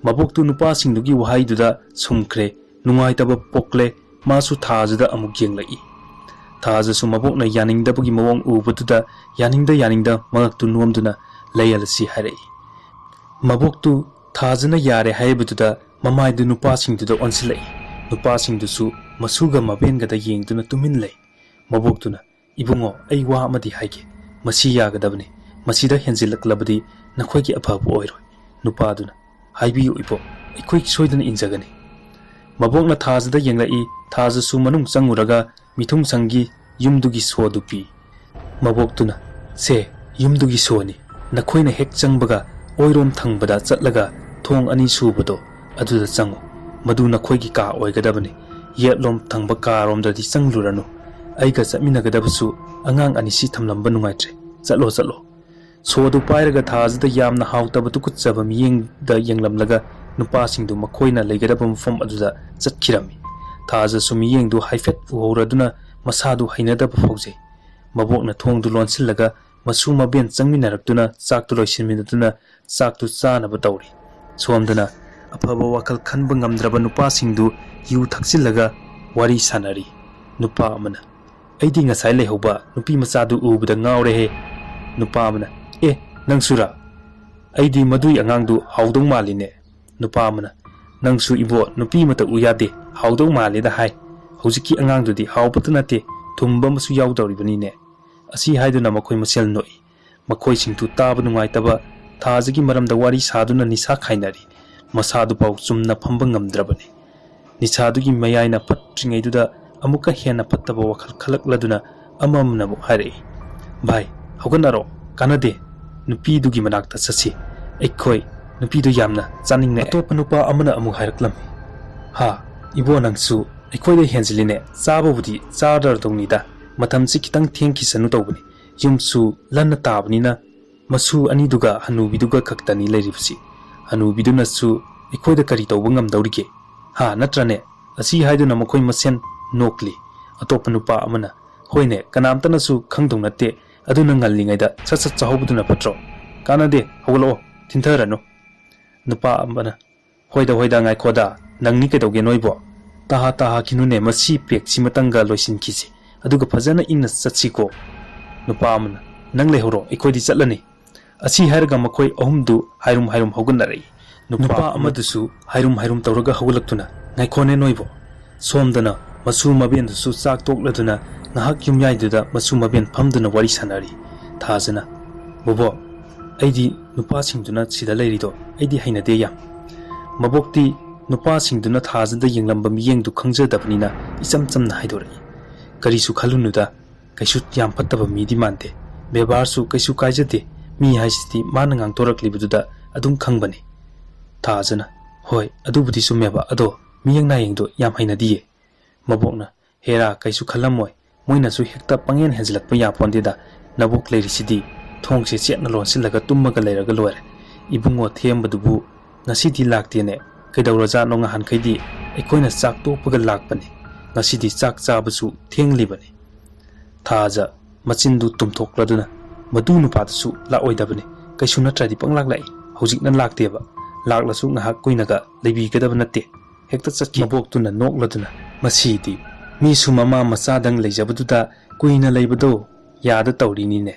ꯃꯕꯣꯛꯇꯨ ꯅꯨꯄꯥꯁꯤꯡꯗꯨꯒꯤ ꯋꯥꯍꯩꯗꯨꯗ ꯁꯨꯝꯈ꯭ꯔꯦ, ꯅꯨꯡꯉꯥꯏꯇꯕ ꯄꯣꯛꯂꯦ꯫ ꯃꯥꯁꯨ ꯊꯥꯖꯗ ꯑꯃꯨꯛ ꯌꯦꯡꯂꯛꯏ꯫ ꯊꯥꯖꯁꯨ ꯃꯕꯣꯛꯅ ꯌꯥꯅꯤꯡꯗꯕꯒꯤ ꯃꯑꯣꯡ ꯎꯕꯗꯨꯗ ꯌꯥꯅꯤꯡꯗ ꯌꯥꯅꯤꯡꯗ ꯃꯉꯛꯇꯨ ꯅꯣꯝꯗꯨꯅ "ꯂꯩꯍꯜꯂꯁꯤ" ꯍꯥꯏꯔꯛꯏ꯫ ꯃꯕꯣꯛꯇꯨ ꯊꯥꯖꯅ ꯌꯥꯔꯦ ꯍꯥꯏꯕꯗꯨꯗ ꯃꯃꯥꯏꯗꯨ ꯅꯨꯄꯥꯁꯤꯡꯗꯨꯗ ꯑꯣꯟꯁꯤꯜꯂꯛꯏ꯫ ꯅꯨꯄꯥꯁꯤꯡꯗꯨꯁꯨ ꯃꯁꯨꯒ ꯃꯕꯦꯟꯒꯗ ꯌꯦꯡꯗꯨꯅ ꯇꯨꯃꯤꯟ ꯂꯩ꯫ ꯃꯕꯣꯛꯇꯨꯅ, "ꯏꯕꯨꯡꯉꯣ, ꯑꯩ ꯋꯥ ꯑꯃꯗꯤ ꯍꯥꯏꯒꯦ꯫ ꯃꯁꯤ ꯌꯥꯒꯗꯕꯅꯤ꯫ ꯃꯁꯤꯗ ꯍꯦꯟꯖꯤꯜꯂꯛꯂꯕꯗꯤ ꯅꯈꯣꯏꯒꯤ ꯑꯐꯕ ꯑꯣꯏꯔꯣꯏ꯫" ꯅꯨꯄꯥꯗꯨꯅ, "ꯍꯥꯏꯕꯤꯌꯨ ꯏꯕꯣꯛ, ꯑꯩꯈꯣꯏ ꯁꯣꯏꯗꯅ ꯏꯟꯖꯒꯅꯤ꯫" ꯃꯕꯣꯛꯅ ꯊꯥꯖꯗ ꯌꯦꯡꯂꯛꯏ꯫ ꯊꯥꯖꯁꯨ ꯃꯅꯨꯡ ꯆꯪꯉꯨꯔꯒ ꯃꯤꯊꯨꯡꯁꯪꯒꯤ ꯌꯨꯝꯗꯨꯒꯤ ꯁꯣꯗꯨ ꯄꯤ꯫ ꯃꯕꯣꯛꯇꯨꯅ, "ꯁꯦ, ꯌꯨꯝꯗꯨꯒꯤ ꯁꯣꯅꯤ꯫ ꯅꯈꯣꯏꯅ ꯍꯦꯛ ꯆꯪꯕꯒ ꯑꯣꯏꯔꯣꯝ ꯊꯪꯕꯗ ꯆꯠꯂꯒ ꯊꯣꯡ ꯑꯅꯤ ꯁꯨꯕꯗꯣ, ꯑꯗꯨꯗ ꯆꯪꯉꯨ꯫ ꯃꯗꯨ ꯅꯈꯣꯏꯒꯤ ꯀꯥ ꯑꯣꯏꯒꯗꯕꯅꯤ꯫ ꯌꯦꯠꯂꯣꯝ ꯊꯪꯕ ꯀꯥꯔꯣꯝꯗꯗꯤ ꯆꯪꯂꯨꯔꯅꯨ꯫ ꯑꯩꯒ ꯆꯠꯃꯤꯟꯅꯒꯗꯕꯁꯨ ꯑꯉꯥꯡ ꯑꯅꯤꯁꯤ ꯊꯝꯂꯝꯕ ꯅꯨꯡꯉꯥꯏꯇ꯭ꯔꯦ꯫ ꯆꯠꯂꯣ, ꯆꯠꯂꯣ"꯫ ꯁꯣ ꯑꯗꯨ ꯄꯥꯏꯔꯒ ꯊꯥꯖꯗ ꯌꯥꯝꯅ ꯍꯥꯎꯇꯕ ꯇꯨꯀꯠꯆꯕ ꯃꯤꯠꯌꯦꯡꯗ ꯌꯦꯡꯂꯝꯂꯒ ꯅꯨꯄꯥꯁꯤꯡꯗꯨ ꯃꯈꯣꯏꯅ ꯂꯩꯒꯗꯕ ꯃꯐꯝ ꯑꯗꯨꯗ ꯆꯠꯈꯤꯔꯝꯃꯤ꯫ ꯊꯥꯖꯁꯨ ꯃꯤꯠꯌꯦꯡꯗꯨ ꯍꯥꯏꯐꯦꯠ ꯎꯍꯧꯔꯗꯨꯅ ꯃꯁꯥꯗꯨ ꯍꯩꯅꯗꯕ ꯐꯥꯎꯖꯩ꯫ ꯃꯕꯣꯛꯅ ꯊꯣꯡꯗꯨ ꯂꯣꯟꯁꯤꯜꯂꯒ ꯃꯁꯨ ꯃꯕꯦꯟ ꯆꯪꯃꯤꯟꯅꯔꯛꯇꯨꯅ ꯆꯥꯛꯇꯨ ꯂꯣꯏꯁꯤꯟꯃꯤꯟꯅꯗꯨꯅ ꯆꯥꯛꯇꯨ ꯆꯥꯅꯕ ꯇꯧꯔꯤ꯫ ꯁꯣꯝꯗꯅ ꯑꯐꯕ ꯋꯥꯈꯜ ꯈꯟꯕ ꯉꯝꯗ꯭ꯔꯕ ꯅꯨꯄꯥꯁꯤꯡꯗꯨ ꯌꯨ ꯊꯛꯆꯤꯜꯂꯒ ꯋꯥꯔꯤ ꯁꯥꯟꯅꯔꯤ꯫ ꯅꯨꯄꯥ ꯑꯃꯅ, "ꯑꯩꯗꯤ ꯉꯁꯥꯏ ꯂꯩꯍꯧꯕ ꯅꯨꯄꯤ ꯃꯆꯥꯗꯨ ꯎꯕꯗ ꯉꯥꯎꯔꯦꯍꯦ"꯫ ꯅꯨꯄꯥ ꯑꯃꯅ, "ꯑꯦ, ꯅꯪꯁꯨꯔꯥ? ꯑꯩꯗꯤ ꯃꯗꯨꯏ ꯑꯉꯥꯡꯗꯨ ꯍꯥꯎꯗꯧ ꯃꯥꯜꯂꯤꯅꯦ"꯫ ꯅꯨꯄꯥ ꯑꯃꯅ, "ꯅꯪꯁꯨ ꯏꯕꯣ, ꯅꯨꯄꯤ ꯑꯃꯇ ꯎ ꯌꯥꯗꯦ, ꯍꯥꯎꯗꯧ ꯃꯥꯜꯂꯦꯗ ꯍꯥꯏ꯫ ꯍꯧꯖꯤꯛꯀꯤ ꯑꯉꯥꯡꯗꯨꯗꯤ ꯍꯥꯎꯕꯇ ꯅꯠꯇꯦ, ꯊꯨꯝꯕ ꯑꯃꯁꯨ ꯌꯥꯎꯗꯧꯔꯤꯕꯅꯤꯅꯦ"꯫ ꯑꯁꯤ ꯍꯥꯏꯗꯨꯅ ꯃꯈꯣꯏ ꯃꯁꯦꯜ ꯅꯣꯛꯏ꯫ ꯃꯈꯣꯏꯁꯤꯡꯗꯨ ꯇꯥꯕ ꯅꯨꯡꯉꯥꯏꯇꯕ ꯊꯥꯖꯒꯤ ꯃꯔꯝꯗ ꯋꯥꯔꯤ ꯁꯥꯗꯨꯅ ꯅꯤꯁꯥ ꯈꯥꯏꯅꯔꯤ꯫ ꯃꯁꯥꯗꯨꯐꯥꯎ ꯆꯨꯝꯅ ꯐꯝꯕ ꯉꯝꯗ꯭ꯔꯕꯅꯤ꯫ ꯅꯤꯁꯥꯗꯨꯒꯤ ꯃꯌꯥꯏꯅ ꯐꯠꯇ꯭ꯔꯤꯉꯩꯗꯨꯗ ꯑꯃꯨꯛꯀ ꯍꯦꯟꯅ ꯐꯠꯇꯕ ꯋꯥꯈꯜ ꯈꯜꯂꯛꯂꯗꯨꯅ ꯑꯃ ꯑꯃꯅ ꯑꯃꯨꯛ ꯍꯥꯏꯔꯛꯏ, "ꯚꯥꯏ, ꯍꯧꯒꯠꯅꯔꯣ, ꯀꯥꯟꯅꯗꯦ꯫ ꯅꯨꯄꯤꯗꯨꯒꯤ ꯃꯅꯥꯛꯇ ꯆꯠꯁꯤ꯫ ꯑꯩꯈꯣꯏ ꯅꯨꯄꯤꯗꯨ ꯌꯥꯝꯅ ꯆꯥꯅꯤꯡꯂꯛꯑꯦ"꯫ ꯑꯇꯣꯞꯄ ꯅꯨꯄꯥ ꯑꯃꯅ ꯑꯃꯨꯛ ꯍꯥꯏꯔꯛꯂꯝꯃꯤ, "ꯍꯥ, ꯏꯕꯣ, ꯅꯪꯁꯨ ꯑꯩꯈꯣꯏꯗ ꯍꯦꯟꯖꯤꯜꯂꯤꯅꯦ꯫ ꯆꯥꯕꯕꯨꯗꯤ ꯆꯥꯔꯗꯧꯅꯤꯗ, ꯃꯇꯝꯁꯤ ꯈꯤꯇꯪ ꯊꯦꯡꯈꯤꯁꯅꯨ ꯇꯧꯕꯅꯤ꯫ ꯌꯨꯝꯁꯨ ꯂꯟꯅ ꯇꯥꯕꯅꯤꯅ ꯃꯁꯨ ꯑꯅꯤꯗꯨꯒ ꯍꯅꯨꯕꯤꯗꯨꯒ ꯈꯛꯇꯅꯤ ꯂꯩꯔꯤꯕꯁꯤ꯫ ꯍꯅꯨꯕꯤꯗꯨꯅꯁꯨ ꯑꯩꯈꯣꯏꯗ ꯀꯔꯤ ꯇꯧꯕ ꯉꯝꯗꯧꯔꯤꯒꯦ? ꯍꯥ, ꯅꯠꯇ꯭ꯔꯅꯦ?" ꯑꯁꯤ ꯍꯥꯏꯗꯨꯅ ꯃꯈꯣꯏ ꯃꯁꯦꯟ ꯅꯣꯛꯂꯤ꯫ ꯑꯇꯣꯞꯄ ꯅꯨꯄꯥ ꯑꯃꯅ, "ꯍꯣꯏꯅꯦ, ꯀꯅꯥꯝꯇꯅꯁꯨ ꯈꯪꯗꯧ ꯅꯠꯇꯦ, ꯑꯗꯨꯅ ꯉꯜꯂꯤꯉꯩꯗ ꯁꯠ ꯁꯠ ꯆꯥꯍꯧꯕꯗꯨꯅ ꯐꯠꯇ꯭ꯔꯣ? ꯀꯥꯟꯅꯗꯦ, ꯍꯧꯒꯠꯂꯛꯑꯣ, ꯊꯤꯟꯊꯔꯅꯨ"꯫ ꯅꯨꯄꯥ ꯑꯃꯅ, "ꯍꯣꯏꯗ, ꯍꯣꯏꯗ, ꯉꯥꯏꯈꯣꯗ, ꯅꯪꯅꯤ ꯀꯩꯗꯧꯒꯦ ꯅꯣꯏꯕꯣ? ꯇꯥꯍꯥ ꯇꯥꯍꯥ ꯈꯤꯅꯨꯅꯦ, ꯃꯁꯤ ꯄꯦꯛꯁꯤ ꯃꯇꯪꯒ ꯂꯣꯏꯁꯤꯟꯈꯤꯁꯤ, ꯑꯗꯨꯒ ꯐꯖꯅ ꯏꯪꯅ ꯆꯠꯁꯤꯀꯣ"꯫ ꯅꯨꯄꯥ ꯑꯃꯅ, "ꯅꯪ ꯂꯩꯍꯧꯔꯣ, ꯑꯩꯈꯣꯏꯗꯤ ꯆꯠꯂꯅꯤ"꯫ ꯑꯁꯤ ꯍꯥꯏꯔꯒ ꯃꯈꯣꯏ ꯑꯍꯨꯝꯗꯨ ꯍꯥꯏꯔꯨꯝ ꯍꯥꯏꯔꯨꯝ ꯍꯧꯒꯠꯅꯔꯛꯏ꯫ ꯅꯨꯄꯥ ꯅꯨꯄꯥ ꯑꯃ ꯑꯃꯗꯨꯁꯨ ꯍꯥꯏꯔꯨꯝ ꯍꯥꯏꯔꯨꯝ ꯇꯧꯔꯒ ꯍꯧꯒꯠꯂꯛꯇꯨꯅ, "ꯉꯥꯏꯈꯣꯅꯦ ꯅꯣꯏꯕꯣ"꯫ ꯁꯣꯝꯗꯅ ꯃꯁꯨ ꯃꯕꯦꯟꯗꯨꯁꯨ ꯆꯥꯛ ꯇꯣꯛꯂꯗꯨꯅ ꯉꯥꯏꯍꯥꯛ ꯌꯨꯝꯌꯥꯏꯗꯨꯗ ꯃꯁꯨ ꯃꯕꯦꯟ ꯐꯝꯗꯨꯅ ꯋꯥꯔꯤ ꯁꯥꯟꯅꯔꯤ꯫ ꯊꯥꯖꯅ, "ꯕꯣꯕꯣ, ꯑꯩꯗꯤ ꯅꯨꯄꯥꯁꯤꯡꯗꯨꯅ ꯁꯤꯗ ꯂꯩꯔꯤꯗꯣ ꯑꯩꯗꯤ ꯍꯩꯅꯗꯦ ꯌꯥꯝ"꯫ ꯃꯕꯣꯛꯇꯤ ꯅꯨꯄꯥꯁꯤꯡꯗꯨꯅ ꯊꯥꯖꯗ ꯌꯦꯡꯂꯝꯕ ꯃꯤꯠꯌꯦꯡꯗꯨ ꯈꯪꯖꯗꯕꯅꯤꯅ ꯏꯆꯝ ꯆꯝꯅ ꯍꯥꯏꯗꯣꯔꯛꯏ, "ꯀꯔꯤꯁꯨ ꯈꯜꯂꯨꯅꯨꯗ, ꯀꯩꯁꯨ ꯌꯥꯝ ꯐꯠꯇꯕ ꯃꯤꯗꯤ ꯃꯥꯟꯗꯦ꯫ ꯕꯦꯕꯥꯔꯁꯨ ꯀꯩꯁꯨ ꯀꯥꯏꯖꯗꯦ꯫ ꯃꯤ ꯍꯥꯏꯁꯤꯗꯤ ꯃꯥꯅ ꯉꯥꯡꯊꯣꯔꯛꯂꯤꯕꯗꯨꯗ ꯑꯗꯨꯝ ꯈꯪꯕꯅꯤ꯫ ꯊꯥꯖꯅ, "ꯍꯣꯏ, ꯑꯗꯨꯕꯨꯗꯤ ꯆꯨꯝꯃꯦꯕ, ꯑꯗꯣ ꯃꯤꯌꯦꯡ ꯅꯥꯌꯦꯡꯗꯣ ꯌꯥꯝ ꯍꯩꯅꯗꯤꯌꯦ꯫" ꯃꯕꯣꯛꯅ, "ꯍꯦꯔꯥ, ꯀꯩꯁꯨ ꯈꯜꯂꯝꯃꯣꯏ꯫ ꯃꯣꯏꯅꯁꯨ ꯍꯦꯛꯇ ꯄꯪꯍꯦꯟ ꯍꯦꯟꯖꯤꯜꯂꯛꯄ ꯌꯥꯄꯣꯟꯗꯦꯗ꯫ ꯅꯕꯣꯛ ꯂꯩꯔꯤꯁꯤꯗꯤ ꯊꯣꯡꯁꯦ ꯆꯦꯠꯅ ꯂꯣꯟꯁꯤꯜꯂꯒ ꯇꯨꯝꯃꯒ ꯂꯩꯔꯒ ꯂꯣꯏꯔꯦ꯫ ꯏꯕꯨꯡꯉꯣ ꯊꯦꯝꯕꯗꯨꯕꯨ ꯉꯁꯤꯗꯤ ꯂꯥꯛꯇꯦꯅꯦ꯫ ꯀꯩꯗꯧꯔꯖꯥꯠꯅꯣ? ꯉꯍꯥꯟꯈꯩꯗꯤ ꯑꯩꯈꯣꯏꯅ ꯆꯥꯛ ꯇꯣꯛꯄꯒ ꯂꯥꯛꯄꯅꯤ꯫ ꯉꯁꯤꯗꯤ ꯆꯥꯛ ꯆꯥꯕꯁꯨ ꯊꯦꯡꯂꯤꯕꯅꯤ꯫" ꯊꯥꯖ ꯃꯆꯤꯟꯗꯨ ꯇꯨꯝꯊꯣꯛꯂꯗꯨꯅ, "ꯃꯗꯨ ꯅꯨꯄꯥꯗꯨꯁꯨ ꯂꯥꯛꯑꯣꯏꯗꯕꯅꯤ꯫ ꯀꯩꯁꯨ ꯅꯠꯇ꯭ꯔꯗꯤ ꯄꯪꯂꯥꯛ ꯂꯥꯛꯏ꯫ ꯍꯧꯖꯤꯛꯅ ꯂꯥꯛꯇꯦꯕ꯫ ꯂꯥꯛꯂꯁꯨ ꯉꯥꯏꯍꯥꯛ ꯀꯨꯏꯅꯒ ꯂꯩꯕꯤꯒꯗꯕ ꯅꯠꯇꯦ꯫ ꯍꯦꯛꯇ ꯆꯠꯈꯤ꯫" ꯃꯕꯣꯛꯇꯨꯅ ꯅꯣꯛꯂꯗꯨꯅ, "ꯃꯁꯤꯗꯤ ꯃꯤꯁꯨ ꯃꯃꯥ ꯃꯆꯥꯗꯪ ꯂꯩꯖꯕꯗꯨꯗ ꯀꯨꯏꯅ ꯂꯩꯕꯗꯣ ꯌꯥꯗ ꯇꯧꯔꯤꯅꯤꯅꯦ꯫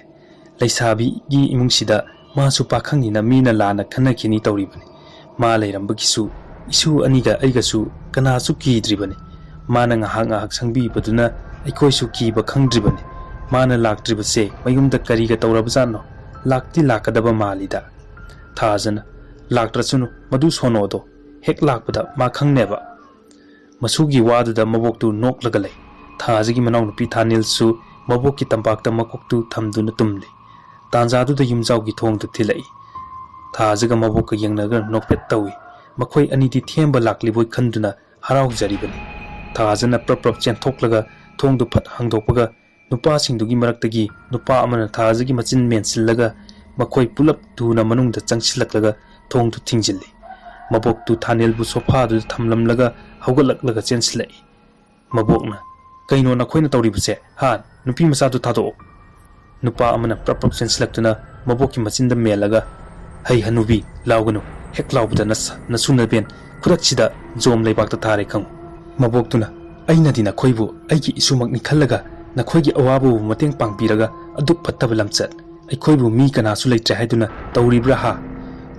ꯂꯩꯁꯥꯕꯤꯒꯤ ꯏꯃꯨꯡꯁꯤꯗ ꯃꯥꯁꯨ ꯄꯥꯈꯪꯅꯤꯅ ꯃꯤꯅ ꯂꯥꯟꯅ ꯈꯟꯅꯈꯤꯅꯤ ꯇꯧꯔꯤꯕꯅꯤ꯫ ꯃꯥ ꯂꯩꯔꯝꯕꯒꯤꯁꯨ ꯏꯁꯨ ꯑꯅꯤꯒ ꯑꯩꯒꯁꯨ ꯀꯅꯥꯁꯨ ꯀꯤꯗ꯭ꯔꯤꯕꯅꯤ꯫ ꯃꯥꯅ ꯉꯥꯏꯍꯥꯛ ꯉꯥꯏꯍꯥꯛ ꯁꯪꯕꯤꯕꯗꯨꯅ ꯑꯩꯈꯣꯏꯁꯨ ꯀꯤꯕ ꯈꯪꯗ꯭ꯔꯤꯕꯅꯤ꯫ ꯃꯥꯅ ꯂꯥꯛꯇ꯭ꯔꯤꯕꯁꯦ ꯃꯌꯨꯝꯗ ꯀꯔꯤꯒ ꯇꯧꯔꯕꯖꯥꯠꯅꯣ? ꯂꯥꯛꯇꯤ ꯂꯥꯛꯀꯗꯕ ꯃꯥꯜꯂꯤꯗ꯫" ꯊꯥꯖꯅ, "ꯂꯥꯛꯇ꯭ꯔꯁꯅꯨ, ꯃꯗꯨ ꯁꯣꯅꯣꯗꯣ ꯍꯦꯛ ꯂꯥꯛꯄꯗ ꯃꯥ ꯈꯪꯅꯦꯕ꯫" ꯃꯁꯨꯒꯤ ꯋꯥꯗꯨꯗ ꯃꯕꯣꯛꯇꯨ ꯅꯣꯛꯂꯒ ꯂꯩ꯫ ꯊꯥꯖꯒꯤ ꯃꯅꯥꯎꯅꯨꯄꯤ ꯊꯥꯅꯤꯜꯁꯨ ꯃꯕꯣꯛꯀꯤ ꯇꯝꯄꯥꯛꯇ ꯃꯀꯣꯛꯇꯨ ꯊꯝꯗꯨꯅ ꯇꯨꯝꯂꯤ꯫ ꯇꯥꯟꯖꯥꯗꯨꯗ ꯌꯨꯝꯖꯥꯎꯒꯤ ꯊꯣꯡꯗꯨ ꯊꯤꯜꯂꯛꯏ꯫ ꯊꯥꯖꯒ ꯃꯕꯣꯛꯀ ꯌꯦꯡꯅꯗꯨꯅ ꯅꯣꯛꯐꯦꯠ ꯇꯧꯏ꯫ ꯃꯈꯣꯏ ꯑꯅꯤꯗꯤ ꯊꯦꯝꯕ ꯂꯥꯛꯂꯤꯕꯣꯏ ꯈꯟꯗꯨꯅ ꯍꯔꯥꯎꯖꯔꯤꯕꯅꯤ꯫ ꯊꯥꯖꯅ ꯄ꯭ꯔꯞ ꯄ꯭ꯔꯞ ꯆꯦꯟꯊꯣꯛꯂꯒ ꯊꯣꯡꯗꯨ ꯐꯠ ꯍꯥꯡꯗꯣꯛꯄꯒ ꯅꯨꯄꯥꯁꯤꯡꯗꯨꯒꯤ ꯃꯔꯛꯇꯒꯤ ꯅꯨꯄꯥ ꯑꯃꯅ ꯊꯥꯖꯒꯤ ꯃꯆꯤꯟ ꯃꯦꯟꯁꯤꯜꯂꯒ ꯃꯈꯣꯏ ꯄꯨꯂꯞ ꯊꯨꯅ ꯃꯅꯨꯡꯗ ꯆꯪꯁꯤꯜꯂꯛꯂꯒ ꯊꯣꯡꯗꯨ ꯊꯤꯡꯖꯤꯜꯂꯤ꯫ ꯃꯕꯣꯛꯇꯨ ꯊꯥꯅꯦꯜꯕꯨ ꯁꯣꯐꯥꯗꯨꯗ ꯊꯝꯂꯝꯂꯒ ꯍꯧꯒꯠꯂꯛꯂꯒ ꯆꯦꯟꯁꯤꯜꯂꯛꯏ꯫ ꯃꯕꯣꯛꯅ, "ꯀꯩꯅꯣ ꯅꯈꯣꯏꯅ ꯇꯧꯔꯤꯕꯁꯦ? ꯍꯥ? ꯅꯨꯄꯤ ꯃꯆꯥꯗꯨ ꯊꯥꯗꯣꯛꯑꯣ!" ꯅꯨꯄꯥ ꯑꯃꯅ ꯄ꯭ꯔꯞ ꯄ꯭ꯔꯞ ꯆꯦꯟꯁꯤꯜꯂꯛꯇꯨꯅ ꯃꯕꯣꯛꯀꯤ ꯃꯆꯤꯟꯗ ꯃꯦꯜꯂꯒ, "ꯍꯩ ꯍꯅꯨꯕꯤ, ꯂꯥꯎꯒꯅꯨ꯫ ꯍꯦꯛ ꯂꯥꯎꯕꯗ ꯅꯁ-, ꯅꯁꯨ ꯅꯕꯦꯟ ꯈꯨꯗꯛꯁꯤꯗ ꯖꯣꯝ ꯂꯩꯕꯥꯛꯇ ꯊꯥꯔꯦ ꯈꯪꯉꯨ꯫" ꯃꯕꯣꯛꯇꯨꯅ, "ꯑꯩꯅꯗꯤ ꯅꯈꯣꯏꯕꯨ ꯑꯩꯒꯤ ꯏꯁꯨꯃꯛꯅꯤ ꯈꯜꯂꯒ ꯅꯈꯣꯏꯒꯤ ꯑꯋꯥꯕꯕꯨ ꯃꯇꯦꯡ ꯄꯥꯡꯕꯤꯔꯒ ꯑꯗꯨꯛ ꯐꯠꯇꯕ ꯂꯝꯆꯠ, ꯑꯩꯈꯣꯏꯕꯨ ꯃꯤ ꯀꯅꯥꯁꯨ ꯂꯩꯇ꯭ꯔꯦ ꯍꯥꯏꯗꯨꯅ ꯇꯧꯔꯤꯕ꯭ꯔꯥ ꯍꯥ?"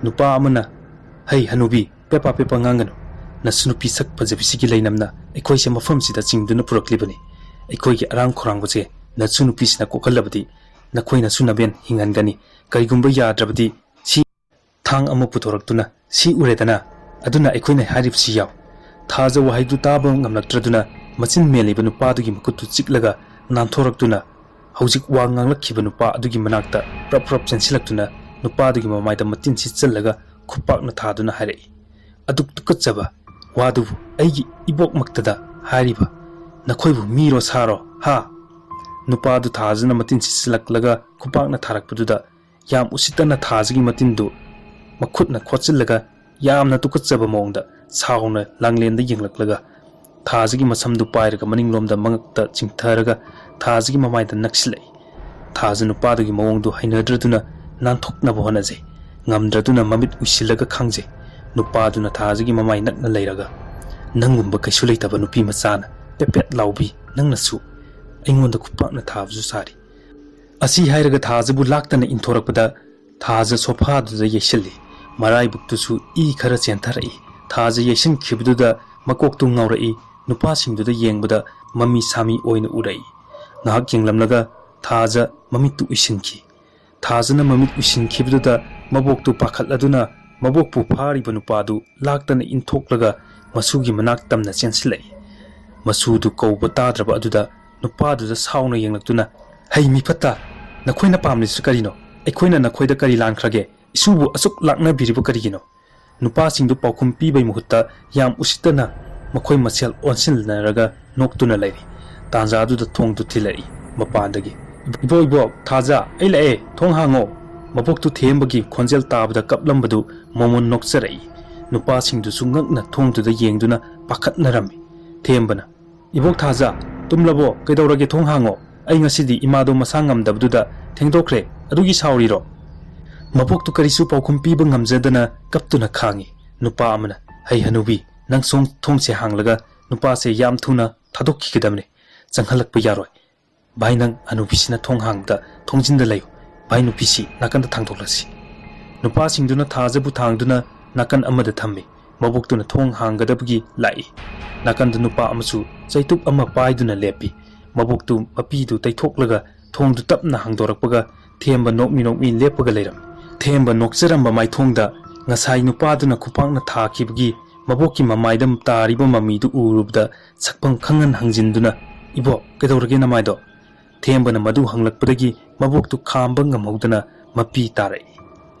ꯅꯨꯄꯥ ꯑꯃꯅ, "ꯍꯩ ꯍꯅꯨꯕꯤ, ꯄꯦꯄꯥ ꯄꯦꯄꯥ ꯉꯥꯡꯒꯅꯨ꯫ ꯅꯁꯨ ꯅꯨꯄꯤ ꯁꯛ ꯐꯖꯕꯤꯁꯤꯒꯤ ꯂꯩꯅꯝꯅ ꯑꯩꯈꯣꯏꯁꯦ ꯃꯐꯝꯁꯤꯗ ꯆꯤꯡꯗꯨꯅ ꯄꯨꯔꯛꯂꯤꯕꯅꯤ꯫ ꯑꯩꯈꯣꯏꯒꯤ ꯑꯔꯥꯡ ꯈꯧꯔꯥꯡꯕꯁꯦ ꯅꯁꯨ ꯅꯨꯄꯤꯁꯤꯅ ꯀꯣꯛꯍꯜꯂꯕꯗꯤ ꯅꯈꯣꯏ ꯅꯁꯨ ꯅꯕꯦꯟ ꯍꯤꯡꯍꯟꯒꯅꯤ꯫ ꯀꯔꯤꯒꯨꯝꯕ ꯌꯥꯗ꯭ꯔꯕꯗꯤ ꯁꯤ ꯊꯥꯡ ꯑꯃ ꯄꯨꯊꯣꯔꯛꯇꯨꯅ ꯁꯤ ꯎꯔꯦꯗꯅ, ꯑꯗꯨꯅ ꯑꯩꯈꯣꯏꯅ ꯍꯥꯏꯔꯤꯕꯁꯤ ꯌꯥꯎ꯫" ꯊꯥꯖ ꯋꯥꯍꯩꯗꯨ ꯇꯥꯕ ꯉꯝꯂꯛꯇ꯭ꯔꯗꯨꯅ ꯃꯆꯤꯟ ꯃꯦꯜꯂꯤꯕ ꯅꯨꯄꯥꯗꯨꯒꯤ ꯃꯈꯨꯠꯇꯨ ꯆꯤꯛꯂꯒ ꯅꯥꯟꯊꯣꯔꯛꯇꯨꯅ ꯍꯧꯖꯤꯛ ꯋꯥ ꯉꯥꯡꯂꯛꯈꯤꯕ ꯅꯨꯄꯥ ꯑꯗꯨꯒꯤ ꯃꯅꯥꯛꯇ ꯄ꯭ꯔꯞ ꯄ꯭ꯔꯞ ꯆꯦꯟꯁꯤꯜꯂꯛꯇꯨꯅ ꯅꯨꯄꯥꯗꯨꯒꯤ ꯃꯃꯥꯏꯗ ꯃꯇꯤꯟ ꯁꯤꯠꯆꯜꯂꯒ ꯈꯨꯄꯥꯛꯅ ꯊꯥꯗꯨꯅ ꯍꯥꯏꯔꯛꯏ, "ꯑꯗꯨꯛ ꯇꯨꯀꯠꯆꯕ ꯋꯥꯗꯨꯕꯨ ꯑꯩꯒꯤ ꯏꯕꯣꯛꯃꯛꯇꯗ ꯍꯥꯏꯔꯤꯕ? ꯅꯈꯣꯏꯕꯨ ꯃꯤꯔꯣ ꯁꯥꯔꯣ, ꯍꯥ?" ꯅꯨꯄꯥꯗꯨ ꯊꯥꯖꯅ ꯃꯇꯤꯟ ꯁꯤꯠꯆꯜꯂꯛꯂꯒ ꯈꯨꯄꯥꯛꯅ ꯊꯥꯔꯛꯄꯗꯨꯗ ꯌꯥꯝ ꯎꯁꯤꯠꯇꯅ ꯊꯥꯖꯒꯤ ꯃꯇꯤꯟꯗꯨ ꯃꯈꯨꯠꯅ ꯈꯣꯠꯆꯤꯜꯂꯒ ꯌꯥꯝꯅ ꯇꯨꯀꯠꯆꯕ ꯃꯑꯣꯡꯗ ꯁꯥꯎꯅ ꯂꯥꯡꯂꯦꯟꯗ ꯌꯦꯡꯂꯛꯂꯒ ꯊꯥꯖꯒꯤ ꯃꯁꯝꯗꯨ ꯄꯥꯏꯔꯒ ꯃꯅꯤꯡꯂꯣꯝꯗ ꯃꯉꯛꯇ ꯆꯤꯡꯊꯔꯒ ꯊꯥꯖꯒꯤ ꯃꯃꯥꯏꯗ ꯅꯛꯁꯤꯜꯂꯛꯏ꯫ ꯊꯥꯖ ꯅꯨꯄꯥꯗꯨꯒꯤ ꯃꯑꯣꯡꯗꯨ ꯍꯩꯅꯗ꯭ꯔꯗꯨꯅ ꯅꯥꯟꯊꯣꯛꯅꯕ ꯍꯣꯠꯅꯖꯩ꯫ ꯉꯝꯗ꯭ꯔꯗꯨꯅ ꯃꯃꯤꯠ ꯎꯏꯁꯤꯜꯂꯒ ꯈꯥꯡꯖꯩ꯫ ꯅꯨꯄꯥꯗꯨꯅ ꯊꯥꯖꯒꯤ ꯃꯃꯥꯏ ꯅꯛꯅ ꯂꯩꯔꯒ, "ꯅꯪꯒꯨꯝꯕ ꯀꯩꯁꯨ ꯂꯩꯇꯕ ꯅꯨꯄꯤ ꯃꯆꯥꯅ ꯄꯦꯄꯦꯠ ꯂꯥꯎꯕꯤ ꯅꯪꯅꯁꯨ ꯑꯩꯉꯣꯟꯗ ꯈꯨꯄꯥꯛꯅ ꯊꯥꯕꯁꯨ ꯁꯥꯔꯤ꯫" ꯑꯁꯤ ꯍꯥꯏꯔꯒ ꯊꯥꯖꯕꯨ ꯂꯥꯛꯇꯅ ꯏꯟꯊꯣꯔꯛꯄꯗ ꯊꯥꯖ ꯁꯣꯐꯥꯗꯨꯗ ꯌꯩꯁꯤꯜꯂꯤ꯫ ꯃꯔꯥꯏꯕꯛꯇꯨꯁꯨ ꯏ ꯈꯔ ꯆꯦꯟꯊꯔꯛꯏ꯫ ꯊꯥꯖ ꯌꯩꯁꯤꯟꯈꯤꯕꯗꯨꯗ ꯃꯀꯣꯛꯇꯨ ꯉꯥꯎꯔꯛꯏ꯫ ꯅꯨꯄꯥꯁꯤꯡꯗꯨꯗ ꯌꯦꯡꯕꯗ ꯃꯃꯤ ꯁꯥꯃꯤ ꯑꯣꯏꯅ ꯎꯔꯛꯏ꯫ ꯉꯥꯏꯍꯥꯛ ꯌꯦꯡꯂꯝꯂꯒ ꯊꯥꯖ ꯃꯃꯤꯠꯇꯨ ꯎꯏꯁꯤꯟꯈꯤ꯫ ꯊꯥꯖꯅ ꯃꯃꯤꯠ ꯎꯏꯁꯤꯟꯈꯤꯕꯗꯨꯗ ꯃꯕꯣꯛꯇꯨ ꯄꯥꯈꯠꯂꯗꯨꯅ ꯃꯕꯣꯛꯄꯨ ꯐꯥꯔꯤꯕ ꯅꯨꯄꯥꯗꯨ ꯂꯥꯛꯇꯅ ꯏꯟꯊꯣꯛꯂꯒ ꯃꯁꯨꯒꯤ ꯃꯅꯥꯛ ꯇꯝꯅ ꯆꯦꯟꯁꯤꯜꯂꯛꯏ꯫ ꯃꯁꯨꯗꯨ ꯀꯧꯕ ꯇꯥꯗ꯭ꯔꯕ ꯑꯗꯨꯗ ꯅꯨꯄꯥꯗꯨꯗ ꯁꯥꯎꯅ ꯌꯦꯡꯂꯛꯇꯨꯅ, "ꯍꯩ ꯃꯤꯐꯠꯇ, ꯅꯈꯣꯏꯅ ꯄꯥꯝꯂꯤꯁꯤ ꯀꯔꯤꯅꯣ? ꯑꯩꯈꯣꯏꯅ ꯅꯈꯣꯏꯗ ꯀꯔꯤ ꯂꯥꯟꯈ꯭ꯔꯒꯦ? ꯏꯁꯨꯕꯨ ꯑꯁꯨꯛ ꯂꯥꯛꯅꯕꯤꯔꯤꯕ ꯀꯔꯤꯒꯤꯅꯣ?" ꯅꯨꯄꯥꯁꯤꯡꯗꯨ ꯄꯥꯎꯈꯨꯝ ꯄꯤꯕꯒꯤ ꯃꯍꯨꯠꯇ ꯌꯥꯝ ꯎꯁꯤꯠꯇꯅ ꯃꯈꯣꯏ ꯃꯁꯦꯜ ꯑꯣꯟꯁꯤꯟꯅꯔꯒ ꯅꯣꯛꯇꯨꯅ ꯂꯩꯔꯤ꯫ ꯇꯥꯟꯖꯥꯗꯨꯗ ꯊꯣꯡꯗꯨ ꯊꯤꯜꯂꯛꯏ ꯃꯄꯥꯟꯗꯒꯤ꯫ "ꯏꯕꯣꯛ, ꯏꯕꯣꯛ, ꯊꯥꯖ, ꯑꯩ ꯂꯥꯛꯑꯦ, ꯊꯣꯡ ꯍꯥꯡꯉꯣ!" ꯃꯕꯣꯛꯇꯨ ꯊꯦꯝꯕꯒꯤ ꯈꯣꯟꯖꯦꯜ ꯇꯥꯕꯗ ꯀꯞꯂꯝꯕꯗꯨ ꯃꯣꯃꯣꯟ ꯅꯣꯛꯆꯔꯛꯏ꯫ ꯅꯨꯄꯥꯁꯤꯡꯗꯨꯁꯨ ꯉꯛꯅ ꯊꯣꯡꯗꯨꯗ ꯌꯦꯡꯗꯨꯅ ꯄꯥꯈꯠꯅꯔꯝꯃꯤ꯫ ꯊꯦꯝꯕꯅ, "ꯏꯕꯣꯛ ꯊꯥꯖ, ꯇꯨꯝꯂꯕꯣ? ꯀꯩꯗꯧꯔꯒꯦ? ꯊꯣꯡ ꯍꯥꯡꯉꯣ꯫ ꯑꯩ ꯉꯁꯤꯗꯤ ꯏꯃꯥꯗꯣ ꯃꯁꯥ ꯉꯝꯗꯕꯗꯨꯗ ꯊꯦꯡꯗꯣꯛꯈ꯭ꯔꯦ, ꯑꯗꯨꯒꯤ ꯁꯥꯎꯔꯤꯔꯣ?" ꯃꯕꯣꯛꯇꯨ ꯀꯔꯤꯁꯨ ꯄꯥꯎꯈꯨꯝ ꯄꯤꯕ ꯉꯝꯖꯗꯅ ꯀꯞꯇꯨꯅ ꯈꯥꯡꯉꯤ꯫ ꯅꯨꯄꯥ ꯑꯃꯅ, "ꯍꯩ ꯍꯅꯨꯕꯤ, ꯅꯪ ꯁꯣꯝ ꯊꯣꯡꯁꯦ ꯍꯥꯡꯂꯒ ꯅꯨꯄꯥꯁꯦ ꯌꯥꯝ ꯊꯨꯅ ꯊꯥꯗꯣꯛꯈꯤꯒꯗꯕꯅꯤ꯫ ꯆꯪꯍꯜꯂꯛꯄ ꯌꯥꯔꯣꯏ꯫ ꯚꯥꯏ, ꯅꯪ ꯍꯅꯨꯕꯤꯁꯤꯅ ꯊꯣꯡ ꯍꯥꯡꯕꯗ ꯊꯣꯡꯖꯤꯟꯗ ꯂꯩꯌꯨ꯫ ꯚꯥꯏ, ꯅꯨꯄꯤꯁꯤ ꯅꯥꯀꯟꯗ ꯊꯥꯡꯗꯣꯛꯂꯁꯤ꯫" ꯅꯨꯄꯥꯁꯤꯡꯗꯨꯅ ꯊꯥꯖꯕꯨ ꯊꯥꯡꯗꯨꯅ ꯅꯥꯀꯟ ꯑꯃꯗ ꯊꯝꯃꯤ꯫ ꯃꯕꯣꯛꯇꯨꯅ ꯊꯣꯡ ꯍꯥꯡꯒꯗꯕꯒꯤ ꯂꯥꯛꯏ꯫ ꯅꯥꯀꯟꯗ ꯅꯨꯄꯥ ꯑꯃꯁꯨ ꯆꯩꯇꯨꯞ ꯑꯃ ꯄꯥꯏꯗꯨꯅ ꯂꯦꯞꯄꯤ꯫ ꯃꯕꯣꯛꯇꯨ ꯃꯄꯤꯗꯨ ꯇꯩꯊꯣꯛꯂꯒ ꯊꯣꯡꯗꯨ ꯇꯞꯅ ꯍꯥꯡꯗꯣꯔꯛꯄꯒ ꯊꯦꯝꯕ ꯅꯣꯛꯃꯤ ꯅꯣꯛꯃꯤ ꯂꯦꯞꯄꯒ ꯂꯩꯔꯝꯃꯤ꯫ ꯊꯦꯝꯕ ꯅꯣꯛꯆꯔꯝꯕ ꯃꯥꯏꯊꯣꯡꯗ ꯉꯁꯥꯏ ꯅꯨꯄꯥꯗꯨꯅ ꯈꯨꯄꯥꯛꯅ ꯊꯥꯈꯤꯕꯒꯤ ꯃꯕꯣꯛꯀꯤ ꯃꯃꯥꯏꯗ ꯇꯥꯔꯤꯕ ꯃꯃꯤꯗꯨ ꯎꯔꯨꯕꯗ ꯁꯛꯐꯝ ꯈꯪꯍꯟ ꯍꯪꯖꯤꯟꯗꯨꯅ "ꯏꯕꯣꯛ, ꯀꯩꯗꯧꯔꯒꯦ ꯅꯃꯥꯏꯗꯣ?" ꯊꯦꯝꯕꯅ ꯃꯗꯨ ꯍꯪꯂꯛꯄꯗꯒꯤ ꯃꯕꯣꯛꯇꯨ ꯈꯥꯝꯕ ꯉꯝꯍꯧꯗꯅ ꯃꯄꯤ ꯇꯥꯔꯛꯏ꯫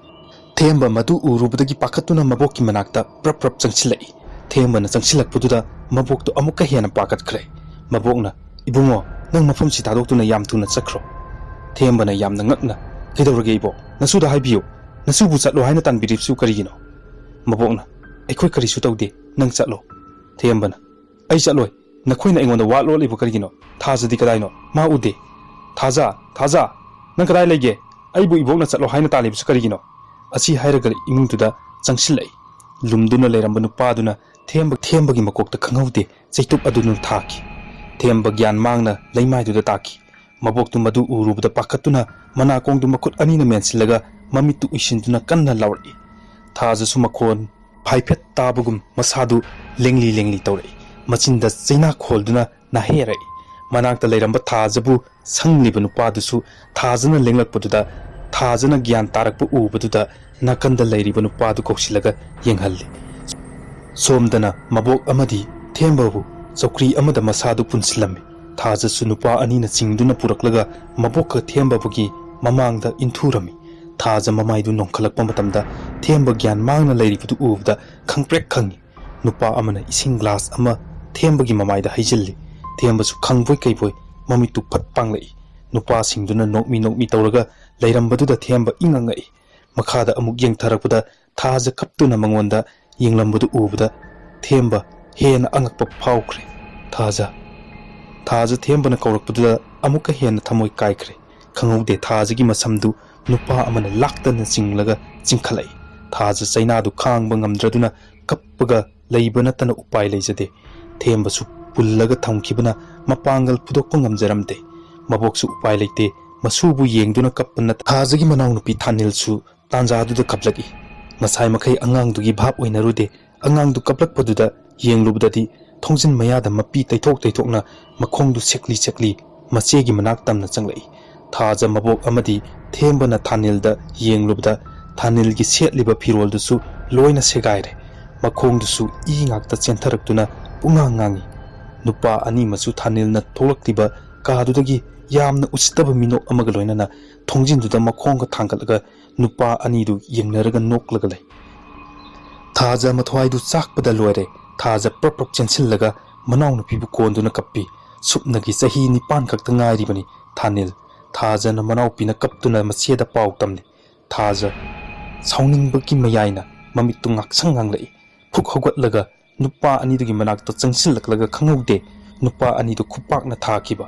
ꯊꯦꯝꯕ ꯃꯗꯨ ꯎꯔꯨꯕꯗꯒꯤ ꯄꯥꯈꯠꯇꯨꯅ ꯃꯕꯣꯛꯀꯤ ꯃꯅꯥꯛꯇ ꯄ꯭ꯔꯞ ꯄ꯭ꯔꯞ ꯆꯪꯁꯤꯜꯂꯛꯏ꯫ ꯊꯦꯝꯕꯅ ꯆꯪꯁꯤꯜꯂꯛꯄꯗꯨꯗ ꯃꯕꯣꯛꯇꯨ ꯑꯃꯨꯛꯀ ꯍꯦꯟꯅ ꯄꯥꯈꯠꯈ꯭ꯔꯦ꯫ ꯃꯕꯣꯛꯅ, "ꯏꯕꯨꯡꯉꯣ, ꯅꯪ ꯃꯐꯝꯁꯤ ꯊꯥꯗꯣꯛꯇꯨꯅ ꯌꯥꯝ ꯊꯨꯅ ꯆꯠꯈ꯭ꯔꯣ꯫" ꯊꯦꯝꯕꯅ ꯌꯥꯝꯅ ꯉꯛꯅ, "ꯀꯩꯗꯧꯔꯒꯦ ꯏꯕꯣꯛ? ꯅꯁꯨꯗ ꯍꯥꯏꯕꯤꯌꯨ꯫ ꯅꯁꯨꯕꯨ ꯆꯠꯂꯣ ꯍꯥꯏꯅ ꯇꯥꯟꯕꯤꯔꯤꯕꯁꯨ ꯀꯔꯤꯒꯤꯅꯣ?" ꯃꯕꯣꯛꯅ, "ꯑꯩꯈꯣꯏ ꯀꯔꯤꯁꯨ ꯇꯧꯗꯦ, ꯅꯪ ꯆꯠꯂꯣ꯫" ꯊꯦꯝꯕꯅ, "ꯑꯩ ꯆꯠꯂꯣꯏ꯫ ꯅꯈꯣꯏꯅ ꯑꯩꯉꯣꯟꯗ ꯋꯥ ꯂꯣꯠꯂꯤꯕ ꯀꯔꯤꯒꯤꯅꯣ? ꯊꯥꯖꯗꯤ ꯀꯗꯥꯏꯅꯣ? ꯃꯥ ꯎꯗꯦ꯫ ꯊꯥꯖ, ꯊꯥꯖ, ꯅꯪ ꯀꯗꯥꯏ ꯂꯩꯒꯦ? ꯑꯩꯕꯨ ꯏꯕꯣꯛꯅ ꯆꯠꯂꯣ ꯍꯥꯏꯅ ꯇꯥꯜꯂꯤꯕꯁꯨ ꯀꯔꯤꯒꯤꯅꯣ?" ꯑꯁꯤ ꯍꯥꯏꯔꯒ ꯏꯃꯨꯡꯗꯨꯗ ꯆꯪꯁꯤꯜꯂꯛꯏ꯫ ꯂꯨꯝꯗꯨꯅ ꯂꯩꯔꯝꯕ ꯅꯨꯄꯥꯗꯨꯅ ꯊꯦꯝꯕ, ꯊꯦꯝꯕꯒꯤ ꯃꯀꯣꯛꯇ ꯈꯪꯍꯧꯗꯦ ꯆꯩꯇꯨꯞ ꯑꯗꯨꯅ ꯊꯥꯈꯤ꯫ ꯊꯦꯝꯕ ꯒ꯭ꯌꯥꯟ ꯃꯥꯡꯅ ꯂꯩꯃꯥꯏꯗꯨꯗ ꯇꯥꯈꯤ꯫ ꯃꯕꯣꯛꯇꯨ ꯃꯗꯨ ꯎꯔꯨꯕꯗ ꯄꯥꯈꯠꯇꯨꯅ ꯃꯅꯥꯀꯣꯡꯗꯨ ꯃꯈꯨꯠ ꯑꯅꯤꯅ ꯃꯦꯟꯁꯤꯜꯂꯒ ꯃꯃꯤꯠꯇꯨ ꯎꯏꯁꯤꯟꯗꯨꯅ ꯀꯟꯅ ꯂꯥꯎꯔꯛꯏ꯫ ꯊꯥꯖꯁꯨ ꯃꯈꯣꯟ ꯍꯥꯏꯐꯦꯠ ꯇꯥꯕꯒꯨꯝ ꯃꯁꯥꯗꯨ ꯂꯦꯡꯂꯤ ꯂꯦꯡꯂꯤ ꯇꯧꯔꯛꯏ꯫ ꯃꯆꯤꯟꯗ ꯆꯩꯅꯥ ꯈꯣꯜꯗꯨꯅ ꯅꯥꯍꯦꯔꯛꯏ꯫ ꯃꯅꯥꯛꯇ ꯂꯩꯔꯝꯕ ꯊꯥꯖꯕꯨ ꯁꯪꯂꯤꯕ ꯅꯨꯄꯥꯗꯨꯁꯨ ꯊꯥꯖꯅ ꯂꯦꯡꯂꯛꯄꯗꯨꯗ, ꯊꯥꯖꯅ ꯒ꯭ꯌꯥꯟ ꯇꯥꯔꯛꯄ ꯎꯕꯗꯨꯗ ꯅꯥꯀꯟꯗ ꯂꯩꯔꯤꯕ ꯅꯨꯄꯥꯗꯨ ꯀꯧꯁꯤꯜꯂꯒ ꯌꯦꯡꯍꯜꯂꯤ꯫ ꯁꯣꯝꯗꯅ ꯃꯕꯣꯛ ꯑꯃꯗꯤ ꯊꯦꯝꯕꯕꯨ ꯆꯧꯀ꯭ꯔꯤ ꯑꯃꯗ ꯃꯁꯥꯗꯨ ꯄꯨꯟꯁꯤꯜꯂꯝꯃꯤ꯫ ꯊꯥꯖꯁꯨ ꯅꯨꯄꯥ ꯑꯅꯤꯅ ꯆꯤꯡꯗꯨꯅ ꯄꯨꯔꯛꯂꯒ ꯃꯕꯣꯛꯀ ꯊꯦꯝꯕꯕꯨꯒꯤ ꯃꯃꯥꯡꯗ ꯏꯟꯊꯨꯔꯝꯃꯤ꯫ ꯊꯥꯖ ꯃꯃꯥꯏꯗꯨ ꯅꯣꯡꯈꯠꯂꯛꯄ ꯃꯇꯝꯗ ꯊꯦꯝꯕ ꯒ꯭ꯌꯥꯟ ꯃꯥꯡꯅ ꯂꯩꯔꯤꯕꯗꯨ ꯎꯕꯗ ꯈꯪꯄ꯭ꯔꯦꯛ ꯈꯪꯉꯤ꯫ ꯅꯨꯄꯥ ꯑꯃꯅ ꯏꯁꯤꯡ ꯒ꯭ꯂꯥꯁ ꯑꯃ ꯊꯦꯝꯕꯒꯤ ꯃꯃꯥꯏꯗ ꯍꯩꯖꯤꯜꯂꯤ꯫ ꯊꯦꯝꯕꯁꯨ ꯈꯪꯕꯣꯏ ꯀꯩꯕꯣꯏ ꯃꯃꯤꯠꯇꯨ ꯐꯠ ꯄꯥꯡꯂꯛꯏ꯫ ꯅꯨꯄꯥꯁꯤꯡꯗꯨꯅ ꯅꯣꯛꯃꯤ ꯅꯣꯛꯃꯤ ꯇꯧꯔꯒ ꯂꯩꯔꯝꯕꯗꯨꯗ ꯊꯦꯝꯕ ꯏꯉꯛ ꯉꯛꯏ꯫ ꯃꯈꯥꯗ ꯑꯃꯨꯛ ꯌꯦꯡꯊꯔꯛꯄꯗ ꯊꯥꯖ ꯀꯞꯇꯨꯅ ꯃꯉꯣꯟꯗ ꯌꯦꯡꯂꯝꯕꯗꯨ ꯎꯕꯗ ꯊꯦꯝꯕ ꯍꯦꯟꯅ ꯑꯉꯛꯄ ꯐꯥꯎꯈ꯭ꯔꯦ꯫ "ꯊꯥꯖ꯫" ꯊꯥꯖ ꯊꯦꯝꯕꯅ ꯀꯧꯔꯛꯄꯗꯨꯗ ꯑꯃꯨꯛꯀ ꯍꯦꯟꯅ ꯊꯃꯣꯏ ꯀꯥꯏꯈ꯭ꯔꯦ꯫ ꯈꯪꯍꯧꯗꯦ ꯊꯥꯖꯒꯤ ꯃꯁꯝꯗꯨ ꯅꯨꯄꯥ ꯑꯃꯅ ꯂꯥꯛꯇꯅ ꯆꯤꯡꯂꯒ ꯆꯤꯡꯈꯠꯂꯛꯏ꯫ ꯊꯥꯖ ꯆꯩꯅꯥꯗꯨ ꯈꯥꯡꯕ ꯉꯝꯗ꯭ꯔꯗꯨꯅ ꯀꯞꯄꯒ ꯂꯩꯕ ꯅꯠꯇꯅ ꯎꯄꯥꯏ ꯂꯩꯖꯗꯦ꯫ ꯊꯦꯝꯕꯁꯨ ꯄꯨꯜꯂꯒ ꯊꯝꯈꯤꯕꯅ ꯃꯄꯥꯡꯒꯜ ꯐꯨꯗꯣꯛꯄ ꯉꯝꯖꯔꯝꯗꯦ꯫ ꯃꯕꯣꯛꯁꯨ ꯎꯄꯥꯏ ꯂꯩꯇꯦ꯫ ꯃꯁꯨꯕꯨ ꯌꯦꯡꯗꯨꯅ ꯀꯞꯄ ꯅꯠꯇ ꯊꯥꯖꯒꯤ ꯃꯅꯥꯎꯅꯨꯄꯤ ꯊꯥꯅꯤꯜꯁꯨ ꯇꯥꯟꯖꯥꯗꯨꯗ ꯀꯞꯂꯛꯏ꯫ ꯉꯁꯥꯏ ꯃꯈꯩ ꯑꯉꯥꯡꯗꯨꯒꯤ ꯚꯥꯞ ꯑꯣꯏꯅꯔꯨꯗꯦ꯫ ꯑꯉꯥꯡꯗꯨ ꯀꯞꯂꯛꯄꯗꯨꯗ ꯌꯦꯡꯂꯨꯕꯗꯗꯤ ꯊꯣꯡꯖꯤꯟ ꯃꯌꯥꯗ ꯃꯄꯤ ꯇꯩꯊꯣꯛ ꯇꯩꯊꯣꯛꯅ ꯃꯈꯣꯡꯗꯨ ꯁꯦꯛꯂꯤ ꯁꯦꯛꯂꯤ ꯃꯆꯦꯒꯤ ꯃꯅꯥꯛ ꯇꯝꯅ ꯆꯪꯂꯛꯏ꯫ ꯊꯥꯖ ꯃꯕꯣꯛ ꯑꯃꯗꯤ ꯊꯦꯝꯕꯅ ꯊꯥꯅꯤꯜꯗ ꯌꯦꯡꯂꯨꯕꯗ ꯊꯥꯅꯤꯜꯒꯤ ꯁꯦꯠꯂꯤꯕ ꯐꯤꯔꯣꯜꯗꯨꯁꯨ ꯂꯣꯏꯅ ꯁꯦꯒꯥꯏꯔꯦ꯫ ꯃꯈꯣꯡꯗꯨꯁꯨ ꯏ ꯉꯥꯛꯇ ꯆꯦꯟꯊꯔꯛꯇꯨꯅ ꯄꯨꯡꯉꯥꯡ ꯉꯥꯡꯏ꯫ ꯅꯨꯄꯥ ꯑꯅꯤꯃꯁꯨ ꯊꯥꯅꯤꯜꯅ ꯊꯣꯛꯂꯛꯂꯤꯕ ꯀꯥꯗꯨꯗꯒꯤ ꯌꯥꯝꯅ ꯎꯁꯤꯠꯇꯕ ꯃꯤꯅꯣꯛ ꯑꯃꯒ ꯂꯣꯏꯅꯅ ꯊꯣꯡꯖꯤꯟꯗꯨꯗ ꯃꯈꯣꯡꯒ ꯊꯥꯡꯒꯠꯂꯒ ꯅꯨꯄꯥ ꯑꯅꯤꯗꯨ ꯌꯦꯡꯅꯔꯒ ꯅꯣꯛꯂꯒ ꯂꯩ꯫ ꯊꯥꯖ ꯃꯊ꯭ꯋꯥꯏꯗꯨ ꯆꯥꯛꯄꯗ ꯂꯣꯏꯔꯦ꯫ ꯊꯥꯖ ꯄ꯭ꯔꯞ ꯄ꯭ꯔꯞ ꯆꯦꯟꯁꯤꯜꯂꯒ ꯃꯅꯥꯎꯅꯨꯄꯤꯕꯨ ꯀꯣꯟꯗꯨꯅ ꯀꯞꯄꯤ꯫ ꯁꯨꯞꯅꯒꯤ ꯆꯍꯤ ꯅꯤꯄꯥꯟ ꯈꯛꯇ ꯉꯥꯏꯔꯤꯕꯅꯤ ꯊꯥꯅꯤꯜ꯫ ꯊꯥꯖꯅ ꯃꯅꯥꯎꯄꯤꯅ ꯀꯞꯇꯨꯅ ꯃꯆꯦꯗ ꯄꯥꯎ ꯇꯝꯂꯤ꯫ ꯊꯥꯖ ꯁꯥꯎꯅꯤꯡꯕꯒꯤ ꯃꯌꯥꯏꯅ ꯃꯃꯤꯠꯇꯨ ꯉꯥꯛꯁꯪ ꯉꯥꯡꯂꯛꯏ꯫ ꯐꯨꯛ ꯍꯧꯒꯠꯂꯒ ꯅꯨꯄꯥ ꯑꯅꯤꯗꯨꯒꯤ ꯃꯅꯥꯛꯇ ꯆꯪꯁꯤꯜꯂꯛꯂꯒ ꯈꯪꯍꯧꯗꯦ ꯅꯨꯄꯥ ꯑꯅꯤꯗꯨ ꯈꯨꯄꯥꯛꯅ ꯊꯥꯈꯤꯕ꯫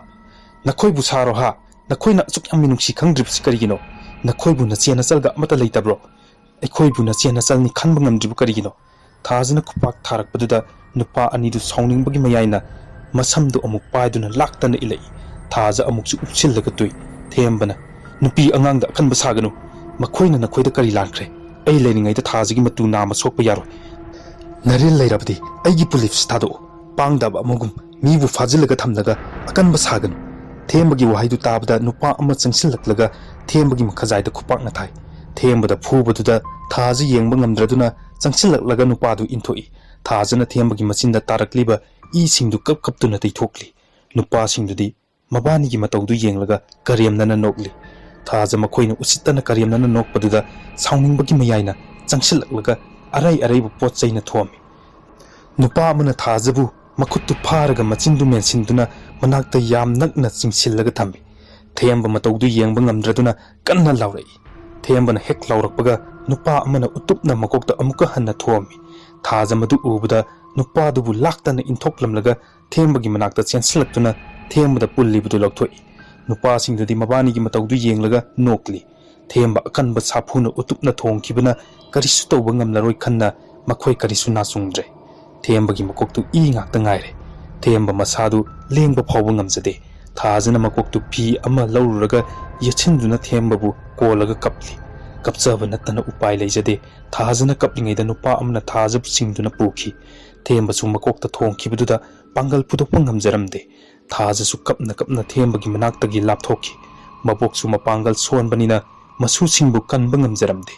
"ꯅꯈꯣꯏꯕꯨ ꯁꯥꯔꯣ ꯍꯥ? ꯅꯈꯣꯏꯅ ꯑꯁꯨꯛ ꯌꯥꯝ ꯃꯤꯅꯨꯡꯁꯤ ꯈꯪꯗ꯭ꯔꯤꯕꯁꯤ ꯀꯔꯤꯒꯤꯅꯣ? ꯅꯈꯣꯏꯕꯨ ꯅꯆꯦ ꯅꯆꯜꯒ ꯑꯃꯠꯇ ꯂꯩꯇꯕ꯭ꯔꯣ? ꯑꯩꯈꯣꯏꯕꯨ ꯅꯆꯦ ꯅꯆꯜꯅꯤ ꯈꯟꯕ ꯉꯝꯗ꯭ꯔꯤꯕ ꯀꯔꯤꯒꯤꯅꯣ?" ꯊꯥꯖꯅ ꯈꯨꯄꯥꯛ ꯊꯥꯔꯛꯄꯗꯨꯗ ꯅꯨꯄꯥ ꯑꯅꯤꯗꯨ ꯁꯥꯎꯅꯤꯡꯕꯒꯤ ꯃꯌꯥꯏꯅ ꯃꯁꯝꯗꯨ ꯑꯃꯨꯛ ꯄꯥꯏꯗꯨꯅ ꯂꯥꯛꯇꯅ ꯏꯜꯂꯛꯏ꯫ ꯊꯥꯖ ꯑꯃꯨꯛꯁꯨ ꯎꯞꯁꯤꯜꯂꯒ ꯇꯨꯏ꯫ ꯊꯦꯝꯕꯅ, "ꯅꯨꯄꯤ ꯑꯉꯥꯡꯗ ꯑꯀꯟꯕ ꯁꯥꯒꯅꯨ꯫ ꯃꯈꯣꯏꯅ ꯅꯈꯣꯏꯗ ꯀꯔꯤ ꯂꯥꯟꯈ꯭ꯔꯦ? ꯑꯩ ꯂꯩꯔꯤꯉꯩꯗ ꯊꯥꯖꯒꯤ ꯃꯇꯨ ꯅꯥꯝꯃ ꯁꯣꯛꯄ ꯌꯥꯔꯣꯏ꯫ ꯅꯔꯤꯜ ꯂꯩꯔꯕꯗꯤ ꯑꯩꯒꯤ ꯄꯨꯂꯤꯁ ꯊꯥꯗꯣꯛꯎ꯫ ꯄꯥꯡꯗꯕ ꯑꯃꯒꯨꯝ ꯃꯤꯕꯨ ꯐꯥꯖꯤꯜꯂꯒ ꯊꯝꯂꯒ ꯑꯀꯟꯕ ꯁꯥꯒꯅꯨ꯫" ꯊꯦꯝꯕꯒꯤ ꯋꯥꯍꯩꯗꯨ ꯇꯥꯕꯗ ꯅꯨꯄꯥ ꯑꯃ ꯆꯪꯁꯤꯜꯂꯛꯂꯒ ꯊꯦꯝꯕꯒꯤ ꯃꯈꯖꯥꯏꯗ ꯈꯨꯄꯥꯛꯅ ꯊꯥꯏ꯫ ꯊꯦꯝꯕꯗ ꯐꯨꯕꯗꯨꯗ ꯊꯥꯖ ꯌꯦꯡꯕ ꯉꯝꯗ꯭ꯔꯗꯨꯅ ꯆꯪꯁꯤꯜꯂꯛꯂꯒ ꯅꯨꯄꯥꯗꯨ ꯏꯟꯊꯣꯛꯏ꯫ ꯊꯥꯖꯅ ꯊꯦꯝꯕꯒꯤ ꯃꯆꯤꯟꯗ ꯇꯥꯔꯛꯂꯤꯕ ꯏꯁꯤꯡꯗꯨ ꯀꯞ ꯀꯞꯇꯨꯅ ꯇꯩꯊꯣꯛꯂꯤ꯫ ꯅꯨꯄꯥꯁꯤꯡꯗꯨꯗꯤ ꯃꯕꯥꯅꯤꯒꯤ ꯃꯇꯧꯗꯨ ꯌꯦꯡꯂꯒ ꯀꯔꯦꯝꯅꯅ ꯅꯣꯛꯂꯤ꯫ ꯊꯥꯖ ꯃꯈꯣꯏꯅ ꯎꯁꯤꯠꯇꯅ ꯀꯔꯦꯝꯅꯅ ꯅꯣꯛꯄꯗꯨꯗ ꯁꯥꯎꯅꯤꯡꯕꯒꯤ ꯃꯌꯥꯏꯅ ꯆꯪꯁꯤꯜꯂꯛꯂꯒ ꯑꯔꯩ ꯑꯔꯩꯕ ꯄꯣꯠ ꯆꯩꯅ ꯊꯣꯝꯃꯤ꯫ ꯅꯨꯄꯥ ꯑꯃꯅ ꯊꯥꯖꯕꯨ ꯃꯈꯨꯠꯇꯨ ꯐꯥꯔꯒ ꯃꯆꯤꯟꯗꯨ ꯃꯦꯟꯁꯤꯟꯗꯨꯅ ꯃꯅꯥꯛꯇ ꯌꯥꯝ ꯅꯛꯅ ꯆꯤꯡꯁꯤꯜꯂꯒ ꯊꯝꯃꯤ꯫ ꯊꯦꯝꯕ ꯃꯇꯧꯗꯨ ꯌꯦꯡꯕ ꯉꯝꯗ꯭ꯔꯗꯨꯅ ꯀꯟꯅ ꯂꯥꯎꯔꯛꯏ꯫ ꯊꯦꯝꯕꯅ ꯍꯦꯛ ꯂꯥꯎꯔꯛꯄꯒ ꯅꯨꯄꯥ ꯑꯃꯅ ꯎꯇꯨꯞꯅ ꯃꯀꯣꯛꯇ ꯑꯃꯨꯛꯀ ꯍꯟꯅ ꯊꯣꯝꯃꯤ꯫ ꯊꯥꯖ ꯃꯗꯨ ꯎꯕꯗ ꯅꯨꯄꯥꯗꯨꯕꯨ ꯂꯥꯛꯇꯅ ꯏꯟꯊꯣꯛꯂꯝꯂꯒ ꯊꯦꯝꯕꯒꯤ ꯃꯅꯥꯛꯇ ꯆꯦꯟꯁꯤꯜꯂꯛꯇꯨꯅ ꯊꯦꯝꯕꯗ ꯄꯨꯜꯂꯤꯕꯗꯨ ꯂꯧꯊꯣꯛꯏ꯫ ꯅꯨꯄꯥꯁꯤꯡꯗꯨꯗꯤ ꯃꯕꯥꯅꯤꯒꯤ ꯃꯇꯧꯗꯨ ꯌꯦꯡꯂꯒ ꯅꯣꯛꯂꯤ꯫ ꯊꯦꯝꯕ ꯑꯀꯟꯕ ꯁꯥꯐꯨꯅ ꯎꯇꯨꯞꯅ ꯊꯣꯡꯈꯤꯕꯅ ꯀꯔꯤꯁꯨ ꯇꯧꯕ ꯉꯝꯂꯔꯣꯏ ꯈꯟꯅ ꯃꯈꯣꯏ ꯀꯔꯤꯁꯨ ꯅꯥꯆꯨꯡꯗ꯭ꯔꯦ꯫ ꯊꯦꯝꯕꯒꯤ ꯃꯀꯣꯛꯇꯨ ꯏ ꯉꯥꯛꯇ ꯉꯥꯏꯔꯦ꯫ ꯊꯦꯝꯕ ꯃꯁꯥꯗꯨ ꯂꯦꯡꯕ ꯐꯥꯎꯕ ꯉꯝꯖꯗꯦ꯫ ꯊꯥꯖꯅ ꯃꯀꯣꯛꯇꯨ ꯐꯤ ꯑꯃ ꯂꯧꯔꯨꯔꯒ ꯌꯦꯠꯁꯤꯟꯗꯨꯅ ꯊꯦꯝꯕꯕꯨ ꯀꯣꯜꯂꯒ ꯀꯞꯂꯤ꯫ ꯀꯞꯆꯕ ꯅꯠꯇꯅ ꯎꯄꯥꯏ ꯂꯩꯖꯗꯦ꯫ ꯊꯥꯖꯅ ꯀꯞꯂꯤꯉꯩꯗ ꯅꯨꯄꯥ ꯑꯃꯅ ꯊꯥꯖꯕꯨ ꯆꯤꯡꯗꯨꯅ ꯄꯨꯈꯤ꯫ ꯊꯦꯝꯕꯁꯨ ꯃꯀꯣꯛꯇ ꯊꯣꯡꯈꯤꯕꯗꯨꯗ ꯄꯥꯡꯒꯜ ꯄꯨꯊꯣꯛꯄ ꯉꯝꯖꯔꯝꯗꯦ꯫ ꯊꯥꯖꯁꯨ ꯀꯞꯅ ꯀꯞꯅ ꯊꯦꯝꯕꯒꯤ ꯃꯅꯥꯛꯇꯒꯤ ꯂꯥꯞꯊꯣꯛꯈꯤ꯫ ꯃꯕꯣꯛꯁꯨ ꯃꯄꯥꯡꯒꯜ ꯁꯣꯟꯕꯅꯤꯅ ꯃꯁꯨꯁꯤꯡꯕꯨ ꯀꯟꯕ ꯉꯝꯖꯔꯝꯗꯦ꯫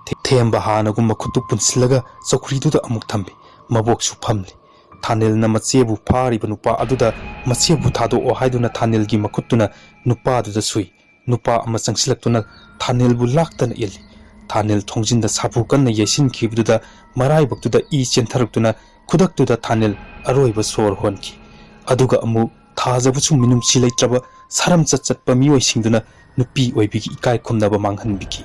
ꯊꯦ-, ꯊꯦꯝꯕ ꯍꯥꯟꯅꯒꯨꯝ ꯃꯈꯨꯠꯇꯨ ꯄꯨꯟꯁꯤꯜꯂꯒ ꯆꯧꯀ꯭ꯔꯤꯗꯨꯗ ꯑꯃꯨꯛ ꯊꯝꯃꯤ꯫ ꯃꯕꯣꯛꯁꯨ ꯐꯝꯂꯤ꯫ ꯊꯥꯅꯤꯜꯅ ꯃꯆꯦꯕꯨ ꯐꯥꯔꯤꯕ ꯅꯨꯄꯥ ꯑꯗꯨꯗ ꯃꯆꯦꯕꯨ ꯊꯥꯗꯣꯛꯑꯣ ꯍꯥꯏꯗꯨꯅ ꯊꯥꯅꯤꯜꯒꯤ ꯃꯈꯨꯠꯇꯨꯅ ꯅꯨꯄꯥꯗꯨꯗ ꯁꯨꯏ꯫ ꯅꯨꯄꯥ ꯑꯃ ꯆꯪꯁꯤꯜꯂꯛꯇꯨꯅ ꯊꯥꯅꯤꯜꯕꯨ ꯂꯥꯛꯇꯅ ꯏꯜꯂꯤ꯫ ꯊꯥꯅꯤꯜ ꯊꯣꯡꯖꯤꯟꯗ ꯁꯥꯐꯨ ꯀꯟꯅ ꯌꯩꯁꯤꯟꯈꯤꯕꯗꯨꯗ ꯃꯔꯥꯏꯕꯛꯇꯨꯗ ꯏ ꯆꯦꯟꯊꯔꯛꯇꯨꯅ ꯈꯨꯗꯛꯇꯨꯗ ꯊꯥꯅꯤꯜ ꯑꯔꯣꯏꯕ ꯁꯣꯔ ꯍꯣꯟꯈꯤ꯫ ꯑꯗꯨꯒ ꯑꯃꯨꯛ ꯊꯥꯖꯕꯁꯨ ꯃꯤꯅꯨꯡꯁꯤ ꯂꯩꯇ꯭ꯔꯕ ꯁꯥꯔꯝꯆꯠ ꯆꯠꯄ ꯃꯤꯑꯣꯏꯁꯤꯡꯗꯨꯅ ꯅꯨꯄꯤ ꯑꯣꯏꯕꯤꯒꯤ ꯏꯀꯥꯏ ꯈꯨꯝꯅꯕ ꯃꯥꯡꯍꯟꯕꯤꯈꯤ꯫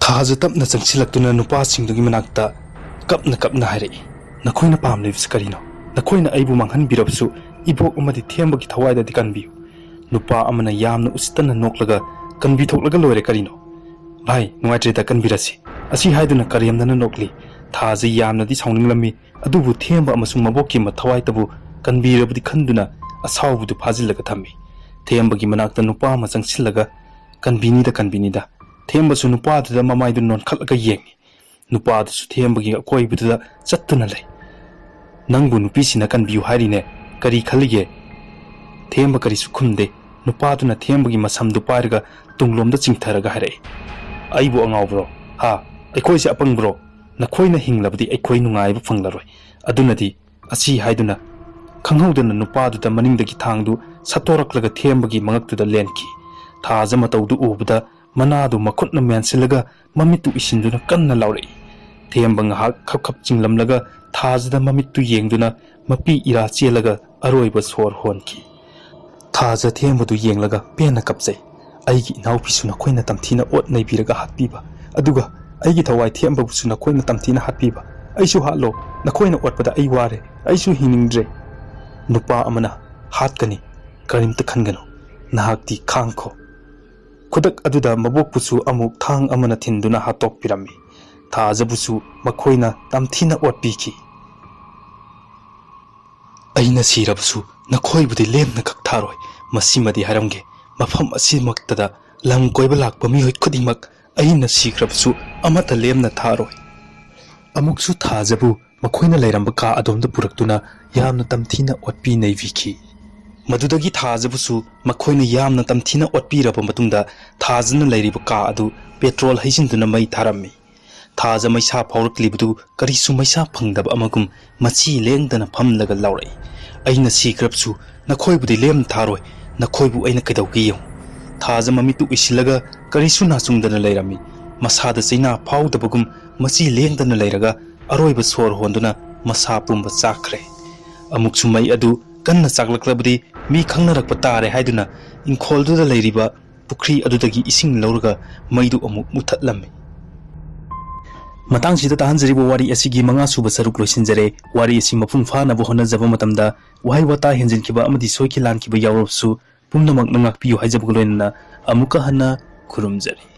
ꯊꯥꯖ ꯇꯞꯅ ꯆꯪꯁꯤꯜꯂꯛꯇꯨꯅ ꯅꯨꯄꯥꯁꯤꯡꯗꯨꯒꯤ ꯃꯅꯥꯛꯇ ꯀꯞꯅ ꯀꯞꯅ ꯍꯥꯏꯔꯛꯏ, "ꯅꯈꯣꯏꯅ ꯄꯥꯝꯂꯤꯕꯁꯤ ꯀꯔꯤꯅꯣ? ꯅꯈꯣꯏꯅ ꯑꯩꯕꯨ ꯃꯥꯡꯍꯟꯕꯤꯔꯕꯁꯨ ꯏꯕꯣꯛ ꯑꯃꯗꯤ ꯊꯦꯝꯕꯒꯤ ꯊꯋꯥꯏꯗꯗꯤ ꯀꯟꯕꯤꯌꯨ꯫" ꯅꯨꯄꯥ ꯑꯃꯅ ꯌꯥꯝꯅ ꯎꯁꯤꯠꯇꯅ ꯅꯣꯛꯂꯒ, "ꯀꯟꯕꯤꯊꯣꯛꯂꯒ ꯂꯣꯏꯔꯦ ꯀꯔꯤꯅꯣ?" "ꯚꯥꯏ, ꯅꯨꯡꯉꯥꯏꯇ꯭ꯔꯦꯗ, ꯀꯟꯕꯤꯔꯁꯤ꯫" ꯑꯁꯤ ꯍꯥꯏꯗꯨꯅ ꯀꯔꯦꯝꯅꯅ ꯅꯣꯛꯂꯤ꯫ ꯊꯥꯖ ꯌꯥꯝꯅꯗꯤ ꯁꯥꯎꯅꯤꯡꯂꯝꯃꯤ, ꯑꯗꯨꯕꯨ ꯊꯦꯝꯕ ꯑꯃꯁꯨꯡ ꯃꯕꯣꯛꯀꯤ ꯃ-, ꯊꯋꯥꯏꯇꯕꯨ ꯀꯟꯕꯤꯔꯕꯗꯤ ꯈꯟꯗꯨꯅ ꯑꯁꯥꯎꯕꯗꯨ ꯐꯥꯖꯤꯜꯂꯒ ꯊꯝꯃꯤ꯫ ꯊꯦꯝꯕꯒꯤ ꯃꯅꯥꯛꯇ ꯅꯨꯄꯥ ꯑꯃ ꯆꯪꯁꯤꯜꯂꯒ, "ꯀꯟꯕꯤꯅꯤꯗ, ꯀꯟꯕꯤꯅꯤꯗ꯫" ꯊꯦꯝꯕꯁꯨ ꯅꯨꯄꯥꯗꯨꯗ ꯃꯃꯥꯏꯗꯨ ꯅꯣꯟꯈꯠꯂꯒ ꯌꯦꯡꯉꯤ꯫ ꯅꯨꯄꯥꯗꯨꯁꯨ ꯊꯦꯝꯕꯒꯤ ꯑꯀꯣꯏꯕꯗꯨꯗ ꯆꯠꯇꯨꯅ ꯂꯩ꯫ "ꯅꯪꯕꯨ ꯅꯨꯄꯤꯁꯤꯅ ꯀꯟꯕꯤꯌꯨ ꯍꯥꯏꯔꯤꯅꯦ, ꯀꯔꯤ ꯈꯜꯂꯤꯒꯦ?" ꯊꯦꯝꯕ ꯀꯔꯤꯁꯨ ꯈꯨꯝꯗꯦ꯫ ꯅꯨꯄꯥꯗꯨꯅ ꯊꯦꯝꯕꯒꯤ ꯃꯁꯝꯗꯨ ꯄꯥꯏꯔꯒ ꯇꯨꯡꯂꯣꯝꯗ ꯆꯤꯡꯊꯔꯒ ꯍꯥꯏꯔꯛꯏ, "ꯑꯩꯕꯨ ꯑꯉꯥꯎꯕ꯭ꯔꯣ? ꯍꯥ? ꯑꯩꯈꯣꯏꯁꯦ ꯑꯄꯪꯕ꯭ꯔꯣ? ꯅꯈꯣꯏꯅ ꯍꯤꯡꯂꯕꯗꯤ ꯑꯩꯈꯣꯏ ꯅꯨꯡꯉꯥꯏꯕ ꯐꯪꯂꯔꯣꯏ꯫ ꯑꯗꯨꯅꯗꯤ", ꯑꯁꯤ ꯍꯥꯏꯗꯨꯅ ꯈꯪꯍꯧꯗꯅ ꯅꯨꯄꯥꯗꯨꯗ ꯃꯅꯤꯡꯗꯒꯤ ꯊꯥꯡꯗꯨ ꯁꯠꯇꯣꯔꯛꯂꯒ ꯊꯦꯝꯕꯒꯤ ꯃꯉꯛꯇꯨꯗ ꯂꯦꯟꯈꯤ꯫ ꯊꯥꯖ ꯃꯇꯧꯗꯨ ꯎꯕꯗ ꯃꯅꯥꯗꯨ ꯃꯈꯨꯠꯅ ꯃꯦꯟꯁꯤꯜꯂꯒ ꯃꯃꯤꯠꯇꯨ ꯎꯏꯁꯤꯟꯗꯨꯅ ꯀꯟꯅ ꯂꯥꯎꯔꯛꯏ꯫ ꯊꯦꯝꯕ ꯉꯥꯏꯍꯥꯛ ꯈꯞ ꯈꯞ ꯆꯤꯡꯂꯝꯂꯒ ꯊꯥꯖꯗ ꯃꯃꯤꯠꯇꯨ ꯌꯦꯡꯗꯨꯅ ꯃꯄꯤ ꯏꯔꯥ ꯆꯦꯜꯂꯒ ꯑꯔꯣꯏꯕ ꯁꯣꯔ ꯍꯣꯟꯈꯤ꯫ ꯊꯥꯖ ꯊꯦꯝꯕꯗꯨ ꯌꯦꯡꯂꯒ ꯄꯦꯟꯅ ꯀꯞꯆꯩ꯫ "ꯑꯩꯒꯤ ꯏꯅꯥꯎꯄꯤꯁꯨ ꯅꯈꯣꯏꯅ ꯇꯝꯊꯤꯅ ꯑꯣꯠ ꯅꯩꯕꯤꯔꯒ ꯍꯥꯠꯄꯤꯕ, ꯑꯗꯨꯒ ꯑꯩꯒꯤ ꯊꯋꯥꯏ ꯊꯦꯝꯕꯕꯨꯁꯨ ꯅꯈꯣꯏꯅ ꯇꯝꯊꯤꯅ ꯍꯥꯠꯄꯤꯕ꯫ ꯑꯩꯁꯨ ꯍꯥꯠꯂꯣ, ꯅꯈꯣꯏꯅ ꯑꯣꯠꯄꯗ ꯑꯩ ꯋꯥꯔꯦ, ꯑꯩꯁꯨ ꯍꯤꯡꯅꯤꯡꯗ꯭ꯔꯦ꯫" ꯅꯨꯄꯥ ꯑꯃꯅ, "ꯍꯥꯠꯀꯅꯤ, ꯀꯔꯤꯝꯇ ꯈꯟꯒꯅꯨ, ꯅꯍꯥꯛꯇꯤ ꯈꯥꯡꯈꯣ꯫" ꯈꯨꯗꯛ ꯑꯗꯨꯗ ꯃꯕꯣꯛꯄꯨꯁꯨ ꯑꯃꯨꯛ ꯊꯥꯡ ꯑꯃꯅ ꯊꯤꯟꯗꯨꯅ ꯍꯥꯠꯇꯣꯛꯄꯤꯔꯝꯃꯤ꯫ ꯊꯥꯖꯕꯨꯁꯨ ꯃꯈꯣꯏꯅ ꯇꯝꯊꯤꯅ ꯑꯣꯠꯄꯤꯈꯤ꯫ "ꯑꯩꯅ ꯁꯤꯔꯕꯁꯨ ꯅꯈꯣꯏꯕꯨꯗꯤ ꯂꯦꯝꯅ ꯀꯛꯊꯥꯔꯣꯏ꯫ ꯃꯁꯤꯃꯗꯤ ꯍꯥꯏꯔꯝꯒꯦ, ꯃꯐꯝ ꯑꯁꯤꯃꯛꯇꯗ ꯂꯝ ꯀꯣꯏꯕ ꯂꯥꯛꯄ ꯃꯤꯑꯣꯏ ꯈꯨꯗꯤꯡꯃꯛ ꯑꯩꯅ ꯁꯤꯈ꯭ꯔꯕꯁꯨ ꯑꯃꯠꯇ ꯂꯦꯝꯅ ꯊꯥꯔꯣꯏ꯫" ꯑꯃꯨꯛꯁꯨ ꯊꯥꯖꯕꯨ ꯃꯈꯣꯏꯅ ꯂꯩꯔꯝꯕ ꯀꯥ ꯑꯗꯣꯝꯗ ꯄꯨꯔꯛꯇꯨꯅ ꯌꯥꯝꯅ ꯇꯝꯊꯤꯅ ꯑꯣꯠꯄꯤ ꯅꯩꯕꯤꯈꯤ꯫ ꯃꯗꯨꯗꯒꯤ ꯊꯥꯖꯕꯨꯁꯨ ꯃꯈꯣꯏꯅ ꯌꯥꯝꯅ ꯇꯝꯊꯤꯅ ꯑꯣꯠꯄꯤꯔꯕ ꯃꯇꯨꯡꯗ ꯊꯥꯖꯅ ꯂꯩꯔꯤꯕ ꯀꯥ ꯑꯗꯨ ꯄꯦꯇ꯭ꯔꯣꯜ ꯍꯩꯖꯤꯟꯗꯨꯅ ꯃꯩ ꯊꯥꯔꯝꯃꯤ꯫ ꯊꯥꯖ ꯃꯩꯁꯥ ꯐꯥꯎꯔꯛꯂꯤꯕꯗꯨ ꯀꯔꯤꯁꯨ ꯃꯩꯁꯥ ꯐꯪꯗꯕ ꯑꯃꯒꯨꯝ ꯃꯆꯤ ꯂꯦꯡꯗꯅ ꯐꯝꯂꯒ ꯂꯥꯎꯔꯛꯏ, "ꯑꯩꯅ ꯁꯤꯈ꯭ꯔꯕꯁꯨ ꯅꯈꯣꯏꯕꯨꯗꯤ ꯂꯦꯝ ꯊꯥꯔꯣꯏ, ꯅꯈꯣꯏꯕꯨ ꯑꯩꯅ ꯀꯩꯗꯧꯒꯦ ꯌꯦꯡꯉꯨ"꯫ ꯊꯥꯖ ꯃꯃꯤꯠꯇꯨ ꯎꯏꯁꯤꯜꯂꯒ ꯀꯔꯤꯁꯨ ꯅꯥꯆꯨꯡꯗꯅ ꯂꯩꯔꯝꯃꯤ꯫ ꯃꯁꯥꯗ ꯆꯩꯅꯥ ꯐꯥꯎꯗꯕꯒꯨꯝ ꯃꯆꯤ ꯂꯦꯡꯗꯅ ꯂꯩꯔꯒ ꯑꯔꯣꯏꯕ ꯁꯣꯔ ꯍꯣꯟꯗꯨꯅ ꯃꯁꯥ ꯄꯨꯝꯕ ꯆꯥꯛꯈ꯭ꯔꯦ꯫ ꯑꯃꯨꯛꯁꯨ ꯃꯩ ꯑꯗꯨ ꯀꯟꯅ ꯆꯥꯛꯂꯛꯂꯕꯗꯤ ꯃꯤ ꯈꯪꯅꯔꯛꯄ ꯇꯥꯔꯦ ꯍꯥꯏꯗꯨꯅ ꯏꯪꯈꯣꯜꯗꯨꯗ ꯂꯩꯔꯤꯕ ꯄꯨꯈ꯭ꯔꯤ ꯑꯗꯨꯗꯒꯤ ꯏꯁꯤꯡ ꯂꯧꯔꯒ ꯃꯩꯗꯨ ꯑꯃꯨꯛ ꯃꯨꯊꯠꯂꯝꯃꯤ꯫ ꯃꯇꯥꯡꯁꯤꯗ ꯇꯥꯍꯟꯖꯔꯤꯕ ꯋꯥꯔꯤ ꯑꯁꯤꯒꯤ ꯃꯉꯥ ꯁꯨꯕ ꯁꯔꯨꯛ ꯂꯣꯏꯁꯤꯟꯖꯔꯦ꯫ ꯋꯥꯔꯤ ꯑꯁꯤ ꯃꯄꯨꯡ ꯐꯥꯅꯕ ꯍꯣꯠꯅꯖꯕ ꯃꯇꯝꯗ ꯋꯥꯍꯩ ꯋꯥꯇꯥ ꯍꯦꯟꯖꯤꯟꯈꯤꯕ ꯑꯃꯗꯤ ꯁꯣꯏꯈꯤ ꯂꯥꯟꯈꯤꯕ ꯌꯥꯎꯔꯕꯁꯨ ꯄꯨꯝꯅꯃꯛꯅ ꯉꯥꯛꯄꯤꯌꯨ ꯍꯥꯏꯖꯕꯒ ꯂꯣꯏꯅꯅ ꯑꯃꯨꯛꯀ ꯍꯟꯅ ꯈꯨꯔꯨꯝꯖꯔꯤ꯫